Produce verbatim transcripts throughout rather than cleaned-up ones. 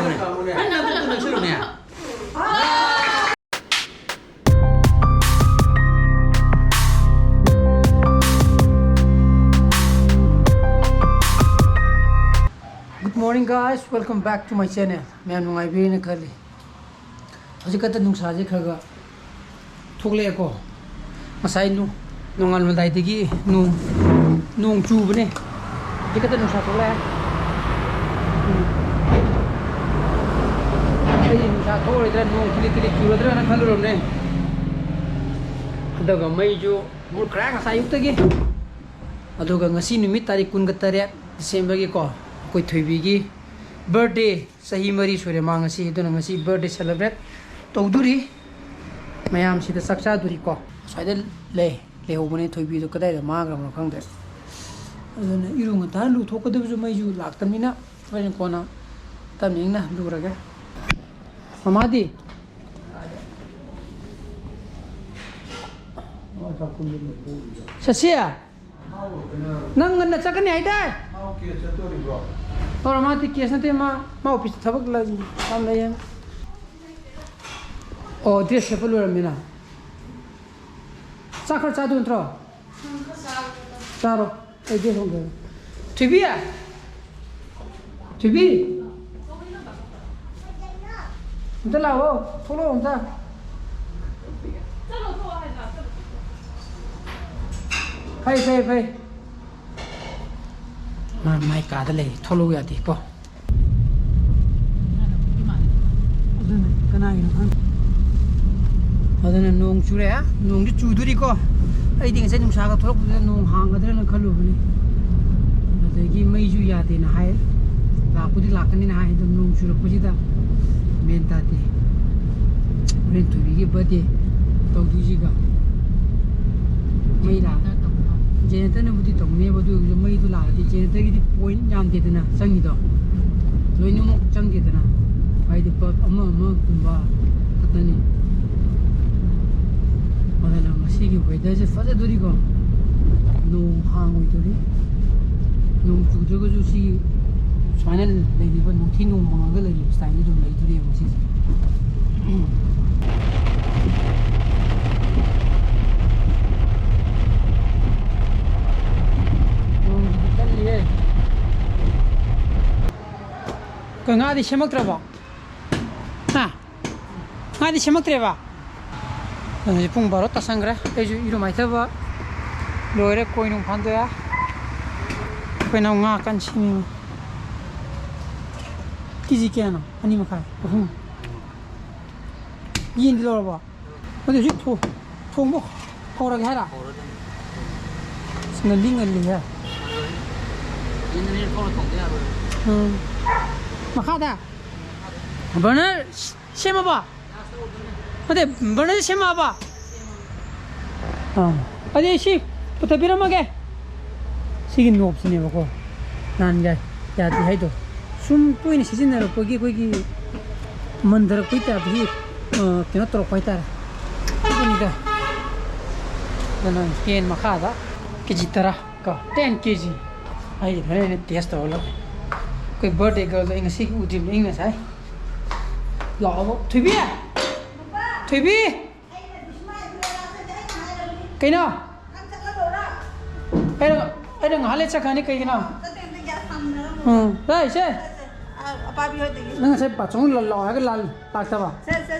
ꯅꯪ ꯅꯈꯨꯠꯇꯨ ꯅꯛꯁꯤꯜꯂꯨꯅꯦ꯫ Good morning guys, welcome back to my channel. ꯃꯌꯥꯝ ꯅꯨꯡꯉꯥꯏꯕꯤꯔꯤꯅ ꯈꯜꯂꯤ꯫ ꯍꯧꯖꯤꯛ ꯈꯛꯇ ꯅꯨꯡꯁꯥꯁꯦ ꯈꯔ ꯈꯔ ꯊꯣꯛꯂꯛꯑꯦꯀꯣ꯫ ꯉꯁꯥꯏ ꯅꯨ-, ꯅꯣꯡꯉꯥꯜꯂꯝꯗꯥꯏꯗꯒꯤ ꯅꯣꯡ, ꯅꯣꯡ ꯆꯨꯕꯅꯦ꯫ ꯍꯧꯖꯤꯛ ꯈꯛꯇ ꯅꯨꯡꯁꯥ ꯊꯣꯛꯂꯛꯑꯦ꯫ ꯎꯝ꯫ ꯑꯩ ꯅꯨꯡꯁꯥ ꯊꯣꯛꯑꯔꯣꯏꯗ꯭ꯔꯥ, ꯅꯣꯡ ꯊꯤꯂꯤ ꯊꯤꯂꯤ ꯆꯨꯔꯗ꯭ꯔꯥꯅ ꯈꯜꯂꯨꯔꯕꯅꯦ꯫ ꯑꯗꯨꯒ ꯃꯩꯁꯨ ꯃꯨꯠꯈ꯭ꯔꯦ ꯉꯁꯥꯏ ꯑꯌꯨꯛꯇꯒꯤ꯫ ꯑꯗꯨꯒ ꯉꯁꯤ ꯅꯨꯃꯤꯠ ꯇꯥꯔꯤꯛ ꯀꯨꯟꯒ ꯇꯔꯦꯠ ꯗꯤꯁꯦꯝꯕꯔꯒꯤꯀꯣ, ꯑꯩꯈꯣꯏ ꯊꯣꯏꯕꯤꯒꯤ birthday꯫ ꯆꯍꯤ ꯃꯔꯤ ꯁꯨꯔꯦ ꯃꯥ ꯉꯁꯤ, ꯑꯗꯨꯅ ꯉꯁꯤ birthday celebrate ꯇꯧꯗꯣꯔꯤ꯫ ꯃꯌꯥꯝꯁꯤꯗ ꯆꯥꯛ ꯆꯥꯗꯣꯔꯤꯀꯣ꯫ ꯑꯁ꯭ꯋꯥꯏꯗ ꯂꯩ, ꯂꯩꯍꯧꯕꯅꯦ ꯊꯣꯏꯕꯤꯗꯣ, ꯀꯗꯥꯏꯗ ꯃꯥꯡꯈ꯭ꯔꯕꯅꯣ ꯈꯪꯗ꯭ꯔꯦ꯫ ꯑꯗꯨꯅ ꯏꯔꯨ ꯉꯟꯇꯥꯅ ꯂꯨꯊꯣꯛꯀꯗꯕꯁꯨ ꯃꯩꯁꯨ ꯂꯥꯛꯇꯕꯅꯤꯅ ꯍꯣꯔꯦꯟ ꯀꯣꯟꯅ ꯇꯞꯅ ꯏꯪꯅ ꯂꯨꯔꯒꯦ꯫ ꯃꯃꯥꯗꯤ? ꯁꯁꯤ? ꯅꯪ ꯉꯟꯅ ꯆꯠꯀꯅꯤ ꯍꯥꯏꯗꯥꯏ? ꯃꯥ ꯑꯣꯐꯤꯁ ꯆꯠꯇꯣꯔꯤꯕ꯭ꯔꯣ? ꯑꯣ, ꯃꯥꯗꯤ ꯀꯦꯁ ꯅꯠꯇꯦ, ꯃꯥ, ꯃꯥ ꯑꯣꯐꯤꯁꯇ ꯊꯕꯛ ꯂꯩ-, ꯌꯥꯝ ꯂꯩꯌꯦ꯫ ꯑꯣ, dress ꯁꯦꯠꯄ ꯂꯣꯏꯔꯝꯃꯤꯅ꯫ ꯆꯥꯛ ꯈꯔ ꯆꯥꯗꯣꯏ ꯅꯠꯇ꯭ꯔꯣ? ꯆꯥꯔꯣ, ꯑꯩ dress ꯍꯣꯡꯒꯦ꯫ ꯊꯣꯏꯕꯤ! ꯊꯣꯏꯕꯤ! ꯑꯝꯇ ꯂꯥꯛꯑꯣ, ꯊꯣꯛꯂꯛꯑꯣ ꯑꯝꯇ꯫ ꯐꯩ, ꯐꯩ, ꯐꯩ꯫ ꯃꯥ ꯃꯥꯏ ꯀꯥꯗ ꯂꯩ, ꯊꯣꯛꯂꯛꯎ ꯌꯥꯗꯦ ꯀꯣ꯫ ꯑꯗꯨꯅ ꯀꯅꯥꯒꯤꯅꯣ ꯈꯪꯗꯦ꯫ ꯑꯗꯨꯅ ꯅꯣꯡ ꯆꯨꯔꯛꯑꯦ, ꯅꯣꯡꯗꯤ ꯆꯨꯗꯣꯔꯤꯀꯣ꯫ ꯑꯩꯗꯤ ꯉꯁꯥꯏ ꯅꯨꯡꯁꯥꯒ ꯊꯣꯛꯂꯛꯄꯗꯨꯗ ꯅꯣꯡ ꯍꯥꯡꯒꯗ꯭ꯔꯥꯅ ꯈꯜꯂꯨꯕꯅꯤ꯫ ꯑꯗꯒꯤ ꯃꯩꯁꯨ ꯌꯥꯗꯦꯅ ꯍꯥꯏ, ꯂꯥꯛꯄꯨꯗꯤ ꯂꯥꯛꯀꯅꯤꯅ ꯍꯥꯏ, ꯑꯗꯣ ꯅꯣꯡ ꯆꯨꯔꯛꯄꯁꯤꯗ ꯃꯦꯟ ꯇꯥꯗꯦ꯫ ꯍꯣꯔꯦꯟ ꯊꯣꯏꯕꯤꯒꯤ birthday ꯇꯧꯗꯣꯏꯁꯤꯒ ꯃꯩ ꯂꯥꯛ-, generator ꯇꯧꯕ꯫ Generator ꯅꯕꯨꯗꯤ ꯇꯧꯅꯦꯕ, ꯑꯗꯨ ꯑꯣꯏꯔꯁꯨ ꯃꯩꯗꯣ ꯂꯥꯛꯑꯗꯤ generator ꯒꯤꯗꯤ point ꯌꯥꯝꯗꯦꯗꯅ ꯆꯪꯉꯤꯗꯣ, ꯂꯣꯏꯅꯃꯛ ꯆꯪꯗꯦꯗꯅ, ꯍꯥꯏꯗꯤ bulb ꯑꯃ ꯑꯃꯒꯨꯝꯕ ꯈꯛꯇꯅꯤ꯫ ꯑꯗꯨꯅ ꯉꯁꯤꯒꯤ weather ꯁꯦ ꯐꯖꯗꯣꯔꯤꯀꯣ, ꯅꯣꯡ ꯍꯥꯡꯉꯣꯏꯗꯣꯔꯤ꯫ ꯅꯣꯡ ꯆꯨꯗ꯭ꯔꯒꯁꯨ ꯁꯤ ꯁꯨꯃꯥꯏꯅ ꯂꯩꯔꯤꯕ, ꯅꯨꯡꯊꯤ ꯅꯣꯡꯃꯪꯉꯒ ꯂꯩꯔꯤꯕ ꯁ꯭ꯇꯥꯏꯜꯁꯦ ꯑꯗꯨꯝ ꯂꯩꯗꯣꯔꯤꯕ ꯉꯁꯤꯁꯦ꯫ ꯅꯣꯡꯁꯤꯗꯤ ꯀꯜꯂꯤꯍꯦ꯫ ꯀꯩ, ꯉꯥꯗꯤ ꯁꯦꯝꯃꯛꯇ꯭ꯔꯕꯣ? ꯍꯥ? ꯉꯥꯗꯤ ꯁꯦꯝꯃꯛꯇ꯭ꯔꯦꯕ? ꯑꯗꯨꯗꯤ ꯄꯨꯡ ꯕꯥꯔꯣ ꯇꯥꯁꯟꯈ꯭ꯔꯦ꯫ ꯑꯩꯁꯨ ꯏꯔꯨ ꯃꯥꯏꯊꯕ ꯂꯣꯏꯔꯦ, ꯀꯣꯏ ꯅꯨꯡ ꯐꯥꯟꯗꯣꯛꯑꯦ꯫ ꯑꯩꯈꯣꯏ ꯅꯥꯎ ꯉꯥ ꯀꯟꯅ ꯁꯦꯝꯃꯤ꯫ ꯀꯦ ꯖꯤ ꯀꯌꯥꯅꯣ? ꯑꯅꯤ ꯃꯈꯥꯏ, ꯑꯍꯨꯝ꯫ ꯌꯦꯟꯗꯤ ꯂꯧꯔꯕꯣ? ꯑꯗꯨ ꯍꯧꯖꯤꯛ ꯊꯣ-, ꯊꯣꯡꯕ ꯍꯧꯔꯒꯦ ꯍꯥꯏꯔ? ꯑꯁ, ꯉꯜꯂꯤ, ꯉꯜꯂꯤꯍꯦ꯫ ꯌꯦꯟꯗꯨꯅ ꯍꯦꯟꯅ ꯊꯣꯡꯅ ꯊꯣꯡꯗ ꯌꯥꯔꯣꯏ꯫ ꯎꯝ꯫ ꯃꯈꯥꯗ? ꯕꯔꯅꯔ ꯁꯦꯝꯃꯕꯣ? ꯅꯠꯇꯦ, ꯕꯔꯅꯔ ꯁꯦꯝꯃꯛꯑꯕꯣ? ꯑꯥ꯫ ꯑꯗꯨꯗꯤ ꯁꯤ ꯄꯨꯊꯕꯤꯔꯝꯃꯒꯦ꯫ ꯁꯤꯒꯤ ꯅꯣꯞꯁꯤꯅꯦꯕꯀꯣ ꯅꯍꯥꯟꯒ ꯌꯥꯗꯦ ꯍꯥꯏꯗꯣ꯫ ꯁꯨꯝ ꯇꯣꯏꯅ ꯁꯤꯖꯤꯟꯅꯔꯛꯄꯒꯤ ꯑꯩꯈꯣꯏꯒꯤ ꯃꯟꯊꯔꯛꯄꯒꯤ ꯇꯥꯏꯞꯇꯒꯤ, ꯑ, ꯀꯩꯅꯣ ꯇꯧꯔꯛꯄ ꯍꯥꯏꯇꯥꯔꯦ꯫ ꯑꯗꯨꯅꯤꯗ꯫ ꯑꯗꯨꯅ ꯄꯦꯟ ꯃꯈꯥꯗ ꯀꯦ ꯖꯤ ꯇꯔꯥ ꯀꯣ, ꯇꯦꯟ ꯀꯦ ꯖꯤ꯫ ꯑꯩ ꯍꯣꯔꯦꯟ ꯑꯩꯅ ꯇꯦꯁ ꯇꯧꯔꯒ ꯂꯧꯒꯦ꯫ ꯑꯩꯈꯣꯏ ꯕꯥꯔꯗꯦ ꯒꯔꯜꯗꯣ ꯑꯩ ꯉꯁꯤ ꯎꯗ꯭ꯔꯤꯕꯅꯦ, ꯑꯩ ꯉꯁꯥꯏ꯫ ꯂꯥꯛꯑꯣ, ꯊꯣꯏꯕꯤ! ꯊꯣꯏꯕꯤ! ꯀꯩꯅꯣ? ꯑꯩꯅ, ꯑꯩꯅ ꯉꯥꯏꯍꯥꯛ ꯂꯩ ꯆꯠꯈ꯭ꯔꯅꯤ, ꯀꯩꯒꯤꯅꯣ? ꯎꯝ, ꯂꯥꯛꯏꯁꯦ? ꯅꯪ ꯉꯁꯥꯏ ꯕꯥꯆꯧꯅ ꯂꯥꯛꯑꯣ ꯍꯥꯏꯔꯒ ꯂꯥꯛ-, ꯂꯥꯛꯇꯕ?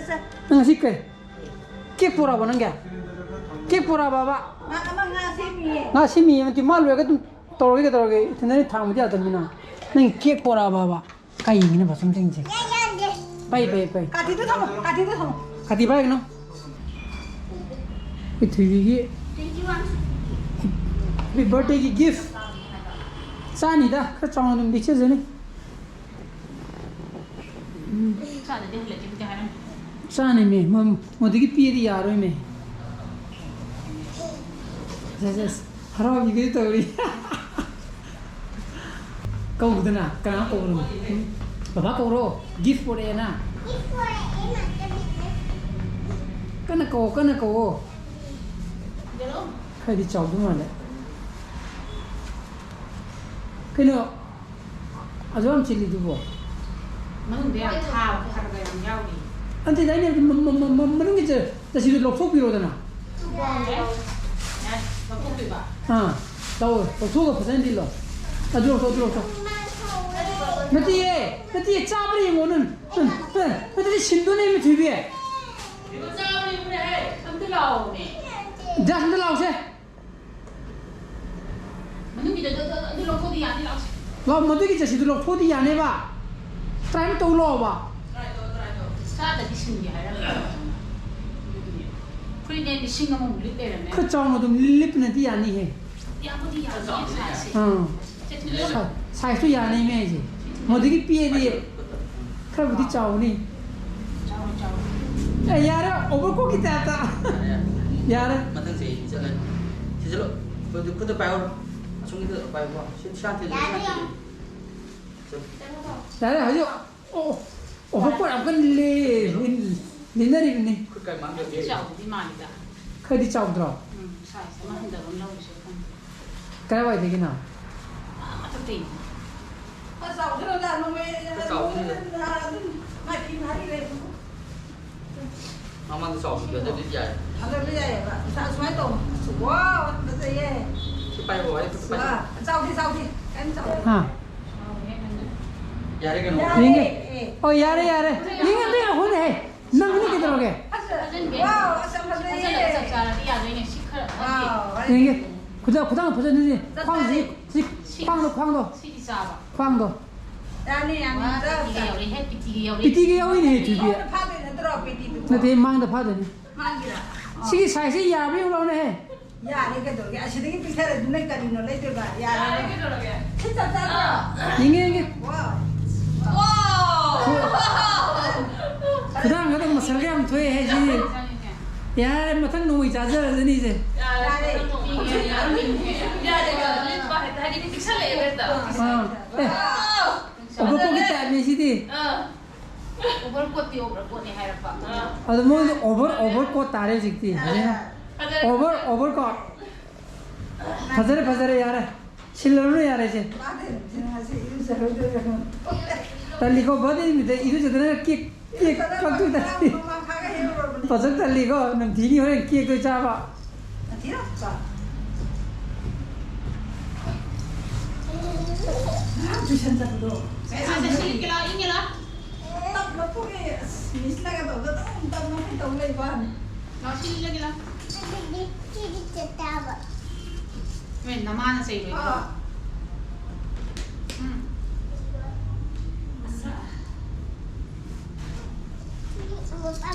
ꯅꯪ ꯉꯁꯤ ꯀꯩ? ꯀꯦꯛ ꯄꯣꯔꯛꯑꯕ ꯅꯪꯒꯤ? ꯀꯦꯛ ꯄꯣꯔꯛꯑꯕꯕ? ꯉꯥ ꯁꯦꯝꯃꯤꯌꯦ, ꯃꯇꯨ ꯃꯥ ꯂꯣꯏꯔꯒ ꯑꯗꯨꯝ ꯇꯧꯔꯒꯦ, ꯀꯩꯗꯧꯔꯒꯦ? ꯏꯊꯟꯗꯅꯤ ꯊꯥꯡꯕꯗꯤ ꯌꯥꯗꯕꯅꯤꯅ꯫ ꯅꯪ ꯀꯦꯛ ꯄꯣꯔꯛꯑꯕꯕ? ꯀꯥꯏ ꯌꯦꯡꯉꯤꯅꯣ ꯕꯥꯆꯧ ꯆꯪꯉꯤꯁꯦ? ꯄꯥꯏ, ꯄꯥꯏ, ꯄꯥꯏ꯫ ꯀꯥꯇꯤꯗꯨ ꯊꯝꯃꯣ, ꯀꯥꯇꯤꯗꯨ ꯊꯝꯃꯣ꯫ ꯀꯥꯇꯤ ꯄꯥꯏꯒꯅꯣ꯫ ꯑꯩꯈꯣꯏ ꯊꯣꯏꯕꯤꯒꯤ happy birthday ꯒꯤ gift꯫ ꯆꯥꯅꯤꯗ, ꯈꯔ ꯆꯥꯎꯅ ꯑꯗꯨꯝ ꯂꯤꯛꯆꯖꯅꯤ꯫ ꯆꯥꯅꯤꯃꯤ, ꯃ-, ꯃꯗꯨꯒꯤ ꯄꯤꯔꯗꯤ ꯌꯥꯔꯣꯏꯃꯤ꯫ ꯁꯦ, ꯁꯦ, ꯁꯦ꯫ ꯍꯔꯥꯎꯕꯤꯒꯦ ꯇꯧꯔꯤ꯫ ꯀꯧꯗꯅ, ꯀꯅꯥ ꯀꯧꯔꯨꯅꯣ? ꯎꯝ? ꯕꯕꯥ ꯀꯧꯔꯣ, gift ꯄꯣꯔꯛꯑꯦꯅ꯫ ꯀꯟꯅ ꯀꯧꯋꯣ, ꯀꯟꯅ ꯀꯧꯋꯣ꯫ ꯈꯔꯗꯤ ꯆꯥꯎꯗꯧ ꯃꯥꯜꯂꯦ꯫ ꯀꯩꯅꯣ? ꯑꯗꯨ ꯌꯥꯝ ꯆꯤꯜꯂꯤꯗꯨꯕꯣ? ꯃꯅꯨꯡꯗ ꯌꯥꯝ ꯊꯥꯕ ꯈꯔ ꯈꯔ ꯌꯥꯝ ꯌꯥꯎꯔꯤ꯫ ꯑꯗꯨꯗꯤ ꯑꯩꯅ ꯍꯥꯏꯕꯗꯤ ꯃ-, ꯃ-, ꯃ-, ꯃ-, ꯃꯅꯨꯡꯒꯤ ꯖ-, ꯖꯔꯁꯤꯗꯨ ꯂꯧꯊꯣꯛꯄꯤꯔꯣꯗꯅ꯫ ꯌꯥꯔꯦ, ꯌꯥꯔꯦ, ꯂꯧꯊꯣꯛꯇꯣꯏꯕ꯫ ꯑꯥ, ꯂꯧ-, ꯂꯧꯊꯣꯛꯑꯒ ꯐꯖꯅ ꯂꯤꯠꯂꯣ꯫ ꯑꯗꯨ ꯂꯧꯊꯣꯛ, ꯑꯗꯨ ꯂꯧꯊꯣꯛ꯫ ꯅꯠꯇꯤꯌꯦ, ꯅꯠꯇꯤꯌꯦ, ꯆꯥꯕ꯭ꯔꯥ ꯌꯦꯡꯉꯣ ꯅꯪ꯫ ꯅꯪ, ꯅꯪ, ꯅꯠꯇ꯭ꯔꯗꯤ ꯁꯤꯟꯗꯣꯏꯅꯦ ꯃꯤ ꯊꯣꯏꯕꯤ꯫ ꯏꯕꯣ, ꯆꯥꯕ꯭ꯔꯥ ꯌꯦꯡꯉꯨꯅꯦ, ꯍꯦ, ꯑꯝꯇ ꯂꯥꯛꯑꯣꯅꯦ꯫ ꯖꯥ, ꯑꯝꯇ ꯂꯥꯛꯑꯣꯁꯦ꯫ ꯃꯅꯨꯡꯒꯤꯗꯣ ꯑꯗꯨ, ꯑꯗꯨ, ꯑꯗꯨ ꯂꯧꯊꯣꯛꯑꯗꯤ ꯌꯥꯅꯤ, ꯂꯥꯛꯑꯣꯁꯦ꯫ ꯂꯥꯛꯑꯣ, ꯃꯗꯨꯒꯤ ꯖꯔꯁꯤꯗꯨ ꯂꯧꯊꯣꯛꯑꯗꯤ ꯌꯥꯅꯦꯕ꯫ Try ꯑꯃ ꯇꯧ ꯂꯥꯛꯑꯣꯕ꯫ Try ꯇꯧ, try ꯇꯧ꯫ ꯆꯥꯗꯗꯤ ꯁꯤꯟꯒꯦ ꯍꯥꯏꯔꯝꯃꯦ꯫ ꯑꯗꯨꯅꯦ꯫ ꯐꯨꯔꯤꯠꯅꯦ ꯂꯤꯁꯤꯡ ꯑꯃꯃꯨꯛ ꯂꯤꯠ ꯂꯩꯔꯝꯃꯦ꯫ ꯈꯔ ꯆꯥꯎꯅ ꯑꯗꯨꯝ ꯂꯤꯠꯄꯅꯗꯤ ꯌꯥꯅꯤꯍꯦ꯫ ꯌꯥꯕꯨꯗꯤ ꯌꯥꯅꯤ, size ꯁꯦ꯫ ꯑꯥ꯫ ꯁꯥꯏꯖꯇꯨ ꯌꯥꯅꯤ ꯃꯤ ꯍꯥꯏꯁꯦ꯫ ꯃꯗꯨꯒꯤ ꯄꯤꯛꯑꯗꯤ ꯈꯔꯕꯨꯗꯤ ꯆꯥꯎꯅꯤ꯫ ꯆꯥꯎ, ꯆꯥꯎ꯫ ꯑꯦ, ꯌꯥꯔꯦ, overcoat ꯀꯤ ꯇꯥꯏꯞꯇ꯫ ꯌꯥꯔꯦ, ꯌꯥꯔꯦ꯫ ꯌꯥꯔꯦ꯫ ꯃꯊꯪ ꯆꯍꯤ ꯆꯠꯂꯅꯤ꯫ ꯁꯤꯁꯨ ꯂꯣ-, ꯈꯨꯠꯇ, ꯈꯨꯠꯇ ꯄꯥꯏꯍꯧꯔꯣ꯫ ꯑꯁꯣꯝꯒꯤꯗ ꯄꯥꯏꯌꯨꯀꯣ꯫ ꯁꯤ ꯁꯥꯟꯇꯤ ꯂꯩ, ꯌꯥꯔꯦ꯫ ꯁꯥꯟꯇꯤ ꯂꯩ꯫ ꯆꯠꯂꯣ꯫ ꯌꯥꯔꯦ, ꯍꯧꯖꯤꯛ꯫ ꯑꯣ, overcoat ꯌꯥꯝ ꯀꯟꯅ ꯂꯤ-, ꯂꯤ-, ꯂꯤꯅꯔꯤꯕꯅꯤ꯫ ꯈꯨꯠ ꯀꯥꯏ ꯃꯥꯡꯒ꯭ꯔꯒꯦ? ꯈꯔꯗꯤ ꯆꯥꯎꯕꯗꯤ ꯃꯥꯜꯂꯤꯗ꯫ ꯈꯔꯗꯤ ꯆꯥꯎꯗ꯭ꯔꯣ? ꯎꯝ, size ꯑꯃ ꯍꯟꯊꯕ ꯑꯃ ꯂꯧꯔꯤꯁꯦ ꯈꯪꯗꯦ꯫ ꯀꯗꯥꯏꯋꯥꯏꯗꯒꯤꯅꯣ? ꯑꯥ, ꯃꯊꯛꯇꯩꯅꯦ꯫ ꯈꯔ ꯆꯥꯎꯁꯤꯔꯣ, ꯂꯥ, ꯅꯣꯡꯃꯩ, ꯈꯔ ꯆꯥꯎꯁꯤꯔꯣ꯫ ꯅꯣꯡꯃꯩ, ꯅꯣꯡꯃꯩ, ꯃꯥꯏ ꯐꯤ ꯍꯥꯏꯔꯦ꯫ ꯃꯃꯥꯡꯗ ꯆꯥꯎꯕꯗꯣ ꯑꯗꯨꯗꯤ ꯌꯥꯏ꯫ ꯑꯗꯨꯗꯤ ꯌꯥꯏꯌꯦꯕ꯫ ꯁꯨꯃꯥꯏꯅ ꯇꯧ꯫ ꯋꯥꯎ, ꯐꯖꯩꯌꯦ꯫ ꯁꯤ ꯄꯥꯏꯌꯣ, ꯑꯩ ꯈꯨꯠꯇ ꯄꯥꯏꯌꯣ꯫ ꯋꯥ, ꯆꯥꯎꯗꯦ, ꯆꯥꯎꯗꯦ꯫ ꯀꯩꯝ ꯆꯥꯎꯗꯦ꯫ ꯍꯥ꯫ ꯌꯥꯔꯦ ꯀꯩꯅꯣ꯫ ꯌꯥꯔꯦ꯫ ꯌꯦꯡꯒꯦ꯫ ꯑꯦ꯫ ꯑꯣ, ꯌꯥꯔꯦ, ꯌꯥꯔꯦ꯫ ꯌꯦꯡꯒꯦ, ꯑꯝꯇ ꯌꯦꯡꯉꯣꯅꯦ, ꯍꯦ꯫ ꯅꯪꯅꯦ ꯀꯩꯗꯧꯔꯒꯦ? ꯐꯖꯟꯒꯦ꯫ ꯋꯥꯎ, ꯑꯁ, ꯌꯥꯝ ꯐꯖꯩꯌꯦ꯫ ꯐꯖꯅ ꯆꯞ ꯆꯥꯔꯗꯤ ꯌꯥꯗꯣꯏꯅꯦ꯫ ꯁꯤ ꯈꯔ ꯋꯥꯎ, ꯌꯦꯡꯒꯦ꯫ ꯈꯨꯗꯥꯡ, ꯈꯨꯗꯥꯡ ꯐꯖꯅ ꯁꯤ꯫ ꯆꯞ ꯈ꯭ꯋꯥꯡꯁꯤ, ꯆꯥꯔꯦ꯫ ꯁꯤ, ꯁꯤ, ꯈ꯭ꯋꯥꯡꯗꯣ, ꯈ꯭ꯋꯥꯡꯗꯣ꯫ ꯁꯤꯗꯤ ꯆꯥꯕ꯫ ꯈ꯭ꯋꯥꯡꯗꯣ꯫ ꯌꯥꯅꯤ, ꯌꯥꯅꯤ, ꯋꯥ, ꯆꯞ ꯄꯤꯇꯤꯒ ꯆꯥꯔꯦ꯫ ꯌꯥꯎꯔꯦ, ꯍꯦ, ꯄꯤꯇꯤꯒ ꯌꯥꯎꯔꯤꯅꯦ, ꯍꯦ, ꯊꯣꯏꯕꯤ꯫ ꯐꯥꯗꯣꯏ ꯅꯠꯇ꯭ꯔꯣ, ꯄꯤꯇꯤꯗꯨꯕꯣ? ꯅꯠꯇꯦ, ꯃꯥꯡꯗ ꯐꯥꯗꯣꯏꯅꯦ꯫ ꯃꯥꯡꯒꯤꯔꯥ? ꯁꯤꯒꯤ size ꯁꯦ ꯌꯥꯕ꯭ꯔꯥ ꯌꯦꯡꯉꯨ ꯂꯥꯎꯅꯦ, ꯍꯦ꯫ ꯌꯥꯔꯦ, ꯀꯩꯗꯧꯔꯒꯦ? ꯑꯁꯤꯗꯒꯤ ꯄꯤꯛꯊꯔꯗꯤ ꯅꯪ ꯀꯔꯤꯅꯣ ꯂꯩꯗꯣꯏꯕ? ꯌꯥꯔꯦ꯫ ꯌꯥꯔꯦ, ꯀꯩꯗꯧꯔꯒꯦ? ꯁꯤ ꯆꯞ ꯆꯥꯗ꯭ꯔꯣ? ꯑꯥ꯫ ꯌꯦꯡꯒꯦ, ꯌꯦꯡꯒꯦ꯫ ꯋꯥꯎ꯫ ꯋꯥꯎ! ꯈꯨꯗꯥꯡꯒꯗꯣ ꯃꯁꯜꯒ ꯌꯥꯝ ꯊꯣꯛꯑꯦ ꯍꯥꯏꯁꯤ꯫ ꯌꯥꯔꯦ, ꯃꯊꯪ ꯅꯣꯡꯃꯩ ꯆꯥꯖꯔꯁꯅꯤ ꯏꯆꯦ꯫ ꯌꯥꯔꯦ꯫ ꯌꯥꯔꯦ꯫ ꯌꯥꯔꯦ, ꯌꯥꯔꯦ꯫ ꯂꯤꯠꯄ ꯍꯦꯛꯇ, ꯍꯥꯏꯗꯤ ꯄꯤꯛꯁꯜꯂꯛꯑꯦꯕ ꯍꯦꯛꯇ꯫ ꯑꯥ꯫ ꯑꯦ, ꯋꯥꯎ! overcoat ꯀꯤ type ꯅꯤ ꯁꯤꯗꯤ꯫ ꯑꯥ꯫ Overcoat ꯇꯤ overcoat ꯅꯤ ꯍꯥꯏꯔꯛꯄ꯫ ꯑꯗꯣ ꯃꯣꯏꯗꯤ over, overcoat ꯇꯥꯔꯦ ꯍꯧꯖꯤꯛꯇꯤ꯫ ꯑꯥ꯫ ꯐꯖꯔꯦ꯫ Over, overcoat꯫ ꯐꯖꯔꯦ, ꯐꯖꯔꯦ, ꯌꯥꯔꯦ꯫ ꯁꯤꯜꯂꯨꯔꯅꯨ, ꯌꯥꯔꯦ, ꯏꯆꯦ꯫ ꯃꯥꯗꯤ ꯉꯁꯤ ꯇꯜꯂꯤꯀꯣ, ꯕꯥꯔꯗꯦ ꯅꯨꯃꯤꯠꯇ ꯏꯔꯨꯖꯗꯅ ꯀꯦꯛ, ꯀꯦꯛ ꯀꯛꯇꯣꯏ ꯇꯜꯂꯤ꯫ ꯄꯥꯖꯛ ꯇꯜꯂꯤꯀꯣ, ꯅꯝꯊꯤꯅꯤ ꯍꯣꯔꯦꯟ ꯀꯦꯛꯇꯣ ꯆꯥꯕ꯫ ꯉꯔꯥꯡ ꯇꯨꯏꯁꯟ ꯆꯠꯄꯗꯣ꯫ ꯁꯦ, ꯁꯦ, ꯁꯦ, ꯁꯤ ꯏꯪꯉꯦ ꯂꯥꯎ, ꯏꯪꯉꯦ ꯂꯥꯎ꯫ ꯇꯞꯅ ꯐꯨꯒꯦ꯫ ꯑꯁ, ꯃꯤꯁꯅꯒ ꯇꯧꯕꯗꯣ ꯑꯗꯨꯝ ꯇꯞꯅ ꯐꯨ ꯇꯧ ꯂꯩꯕ ꯋꯥꯅꯤ꯫ ꯂꯥꯎ, ꯁꯤ ꯏꯜꯂꯒꯦ ꯂꯥꯎ꯫ ꯅꯣꯏ ꯅꯃꯥꯅ ꯆꯩꯔꯣꯏꯗ꯭ꯔꯣ? ꯑꯥ꯫ ꯎꯝ꯫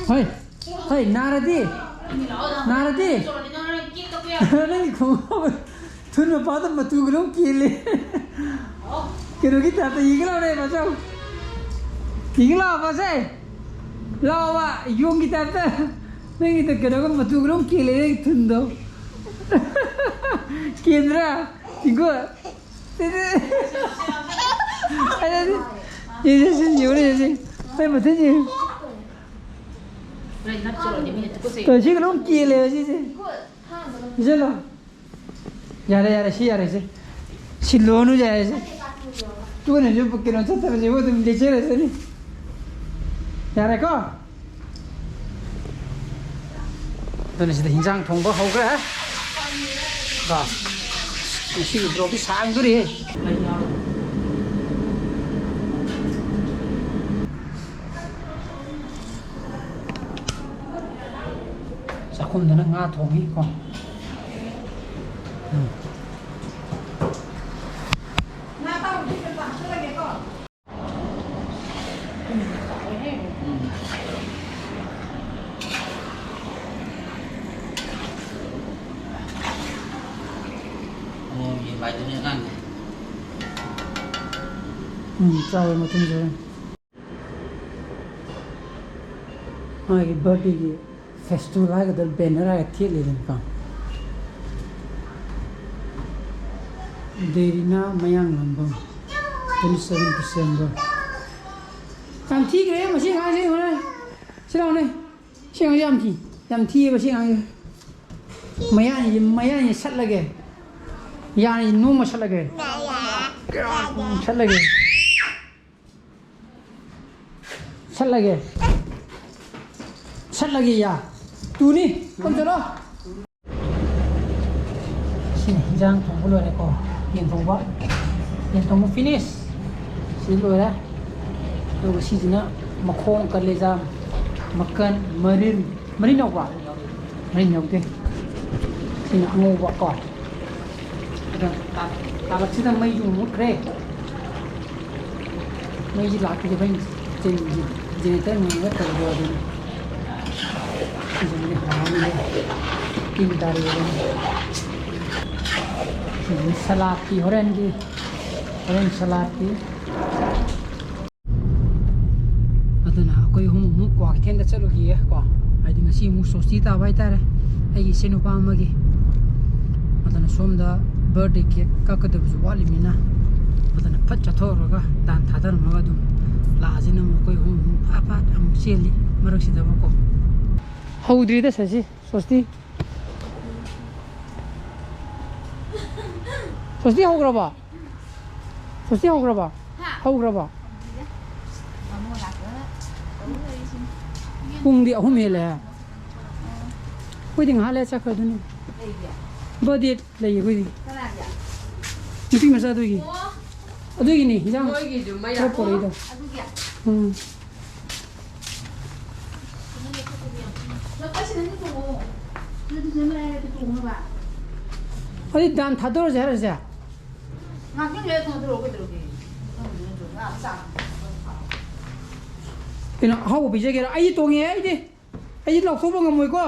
ꯍꯣꯏ, ꯍꯣꯏ, ꯅꯥꯔꯗꯤ? ꯏꯪꯉꯦ ꯂꯥꯎ, ꯂꯥꯎ꯫ ꯅꯥꯔꯗꯤ? ꯆꯣꯔꯗꯤ ꯅꯪ ꯍꯣꯔꯦꯟ ꯀꯦꯛ ꯀꯛꯄ ꯌꯥꯔꯣꯏ꯫ ꯅꯪꯒꯤ ꯈꯣꯡꯒ꯭ꯔꯥꯎ ꯊꯨꯟ ꯃꯄꯥꯗ ꯃꯇꯨꯒ ꯂꯣꯏ ꯀꯦꯜꯂꯦ꯫ ꯀꯩꯅꯣꯒꯤ ꯇꯥꯏꯞꯇ ꯌꯦꯡꯒꯦ ꯂꯥꯎꯅꯦ, ꯃꯆꯧ꯫ ꯌꯦꯡꯒꯦ ꯂꯥꯛꯑꯣ, ꯃꯁꯦ꯫ ꯂꯥꯛꯑꯣꯕ, ꯌꯣꯡꯒꯤ ꯇꯥꯏꯞꯇ꯫ ꯅꯪꯒꯤꯗ ꯀꯩꯅꯣꯒ ꯃꯇꯨꯒ ꯂꯣꯏ ꯀꯦꯜꯂꯦ, ꯅꯪꯒꯤ ꯊꯨꯟꯗꯣ꯫ ꯀꯦꯟꯗ꯭ꯔꯥ? ꯌꯦꯡꯒꯣ꯫ ꯌꯦꯡꯉꯨꯅꯦ, ꯌꯦꯡꯉꯨꯅꯦ꯫ ꯍꯣꯏ, ꯃꯊꯟ ꯌꯦꯡꯉꯨ꯫ ꯍꯣꯔꯦꯟ ꯅꯞ ꯆꯣꯔꯗꯤ ꯃꯤꯅ ꯇꯨꯀꯠꯆꯩ꯫ ꯇꯧ, ꯁꯤꯒ ꯂꯣꯏ ꯀꯦꯜꯂꯦꯕ ꯁꯤꯁꯦ꯫ ꯄꯤꯁꯜꯂꯣ꯫ ꯌꯥꯔꯦ, ꯌꯥꯔꯦ, ꯁꯤ ꯌꯥꯔꯦ, ꯁꯤ꯫ ꯁꯤꯜꯂꯣꯅꯨ ꯌꯥꯔꯦ, ꯁꯤ꯫ ꯇꯨꯅꯁꯨ ꯀꯩꯅꯣ ꯆꯠꯇꯕꯁꯤꯕꯨ ꯑꯗꯨꯝ ꯂꯦꯛꯆꯔꯁꯅꯤ꯫ ꯌꯥꯔꯦꯀꯣ? ꯑꯗꯨꯅ ꯁꯤꯗ ꯍꯤꯟꯖꯥꯡ ꯊꯣꯡꯕ ꯍꯧꯈ꯭ꯔꯦ꯫ ꯀꯣ? ꯉꯁꯤꯒꯤ vlogꯇꯤ ꯁꯥꯡꯗꯣꯔꯤꯍꯦ꯫ ꯆꯥꯛꯈꯨꯝꯗꯅ ꯉꯥ ꯊꯣꯡꯉꯤ ꯀꯣ꯫ ꯎꯝ꯫ ꯑꯣ, ꯌꯦꯟ ꯄꯥꯏꯗꯨꯅꯦ ꯑꯉꯥꯡꯁꯦ꯫ ꯎꯝ, ꯆꯥꯎꯔꯦ ꯃꯇꯨꯝꯁꯦ꯫ ꯃꯥꯒꯤ birthdayꯒꯤ festival ꯍꯥꯏꯒꯗ꯭ꯔꯥ, banner ꯍꯥꯏꯒ ꯊꯦꯠꯂꯤꯗꯅꯀꯣ꯫ ꯗꯦꯔꯤꯅꯥ ꯃꯌꯥꯡꯂꯥꯡꯕꯝ, twenty seven December꯫ ꯌꯥꯝ ꯊꯤꯈ꯭ꯔꯦ ꯃꯁꯤ ꯑꯉꯥꯡꯁꯦ, ꯌꯦꯡꯉꯨꯅꯦ꯫ ꯁꯤ ꯂꯥꯎꯅꯦ꯫ ꯁꯤ ꯑꯉꯥꯡꯁꯦ ꯌꯥꯝ ꯊꯤ꯫ ꯌꯥꯝ ꯊꯤꯌꯦꯕ ꯁꯤ ꯑꯉꯥꯡꯁꯦ꯫ ꯃꯌꯥꯁꯤ, ꯃꯌꯥꯁꯤ ꯁꯠꯂꯒꯦ꯫ ꯌꯥꯅꯤ ꯅꯣꯡꯃ ꯁꯠꯂꯒꯦ꯫ ꯎꯝ, ꯁꯠꯂꯒꯦ꯫ ꯁꯠꯂꯒꯦ꯫ ꯁꯠꯂꯒꯦ, ꯌꯥ꯫ ꯇꯨꯅꯤ꯫ ꯀꯝ ꯆꯠꯂꯣ꯫ ꯁꯤꯅ ꯍꯤꯟꯖꯥꯡ ꯊꯣꯡꯕ ꯂꯣꯏꯔꯦꯀꯣ꯫ ꯌꯦꯟ ꯊꯣꯡꯕ꯫ ꯌꯦꯟ ꯊꯣꯡꯕ finish꯫ ꯁꯤ ꯂꯣꯏꯔꯦ꯫ ꯑꯗꯨꯒ ꯁꯤꯁꯤꯅ ꯃꯈꯣꯡ, ꯀꯂꯦꯖꯥ, ꯃꯀꯟ, ꯃꯔꯤꯟ꯫ ꯃꯔꯤꯟ ꯌꯥꯎꯕ꯭ꯔꯥ? ꯃꯔꯤꯟ ꯌꯥꯎꯗꯦ꯫ ꯁꯤꯅ ꯑꯉꯧꯕ ꯀꯣ꯫ ꯑꯗꯣ ꯇꯥ-, ꯇꯥꯂꯛꯁꯤꯗ ꯃꯩꯁꯨ ꯃꯨꯠꯈ꯭ꯔꯦ꯫ ꯃꯩꯁꯤ ꯂꯥꯛꯇ꯭ꯔꯤꯁꯦ ꯑꯩꯈꯣꯏ ꯖꯦ-, ꯖꯦ-, generator ꯉꯪꯉꯒ ꯇꯧꯕ ꯑꯗꯨꯅꯤ꯫ ꯁꯤꯁꯤꯃꯗꯤ ꯍꯥꯎꯔꯅꯤꯍꯦ꯫ ꯇꯤꯟ ꯇꯥꯔꯛꯑꯦ ꯑꯗꯨꯅꯤ꯫ ꯁꯤꯁꯤꯅ ꯁꯂꯥꯠꯀꯤ ꯍꯣꯔꯦꯟꯒꯤ, ꯍꯣꯔꯦꯟ ꯁꯂꯥꯠꯀꯤ꯫ ꯑꯗꯨꯅ ꯑꯩꯈꯣꯏ ꯑꯍꯨꯝ ꯑꯃꯨꯛ ꯀ꯭ꯋꯥꯀꯩꯊꯦꯜꯗ ꯆꯠꯂꯨꯈꯤꯒꯦ ꯀꯣ꯫ ꯍꯥꯏꯗꯤ ꯉꯁꯤ ꯑꯃꯨꯛ ꯁꯣꯁꯇꯤ ꯇꯥꯕ ꯍꯥꯏꯇꯥꯔꯦ, ꯑꯩꯒꯤ ꯏꯆꯦ ꯅꯨꯄꯥ ꯑꯃꯒꯤ꯫ ꯑꯗꯨꯅ ꯁꯣꯝꯗ birthday cake ꯀꯛꯀꯗꯕꯁꯨ ꯋꯥꯠꯂꯤꯕꯅꯤꯅ, ꯑꯗꯨꯅ ꯐꯠ ꯆꯠꯊꯣꯛꯎꯔꯒ ꯗꯥꯟ ꯊꯥꯗꯔꯝꯃꯒ ꯑꯗꯨꯝ ꯂꯥꯛꯑꯁꯤꯅ ꯑꯃꯨꯛ ꯑꯩꯈꯣꯏ ꯑꯍꯨꯝ ꯑꯃꯨꯛ ꯐꯠ ꯐꯠ ꯑꯃꯨꯛ ꯆꯦꯜꯂꯤ ꯃꯔꯛꯁꯤꯗꯕꯨꯀꯣ꯫ ꯍꯧꯗ꯭ꯔꯤꯗ ꯁꯁꯤ ꯁꯣꯁꯇꯤ꯫ ꯁꯣꯁꯇꯤ ꯍꯧꯈ꯭ꯔꯕꯣ? ꯁꯣꯁꯇꯤ ꯍꯧꯈ꯭ꯔꯕꯣ? ꯍꯥ? ꯍꯧꯈ꯭ꯔꯕꯣ? ꯍꯧꯗ꯭ꯔꯤꯗ꯫ ꯕꯥꯃꯣꯟ ꯂꯥꯛꯄꯒ ꯇꯧ ꯂꯩꯔꯤꯁꯤꯅꯤ꯫ ꯄꯨꯡꯗꯤ ꯑꯍꯨꯝ ꯍꯦꯜꯂꯦ꯫ ꯑꯩꯈꯣꯏꯗꯤ ꯉꯥꯏꯍꯥꯛ ꯂꯩꯔ ꯆꯠꯈ꯭ꯔꯗꯨꯅꯤ꯫ ꯀꯩꯒꯤ? Birthday ꯂꯩꯌꯦ ꯑꯩꯈꯣꯏꯗꯤ꯫ ꯀꯅꯥꯒꯤ? ꯅꯨꯄꯤ ꯃꯆꯥꯗꯨꯒꯤ꯫ ꯑꯣ꯫ ꯑꯗꯨꯒꯤꯅꯤ ꯍꯤꯟꯖꯥꯡ ꯅꯣꯏꯒꯤꯗꯨ ꯃꯩ ꯈꯔ ꯂꯥꯛꯄ? ꯄꯣꯔꯛꯏꯗꯣ꯫ ꯑꯗꯨꯒꯤ? ꯎꯝ꯫ ꯑꯗꯨꯗꯤ ꯗꯥꯟ ꯊꯥꯗꯣꯔꯁꯦ ꯍꯥꯏꯔꯁꯦ? ꯉꯥꯛꯇꯪ ꯂꯩꯔ ꯊꯥꯗꯣꯔꯛꯑꯣ, ꯀꯩꯗꯧꯔꯒꯦ? ꯀꯩꯅꯣ, ꯑꯍꯥꯎꯕ ꯄꯤꯖꯒꯦꯔꯣ? ꯑꯩ ꯇꯣꯡꯉꯦ, ꯑꯩꯗꯤ꯫ ꯑꯩꯗꯤ ꯂꯧꯊꯣꯛꯄ ꯉꯝꯃꯣꯏꯀꯣ꯫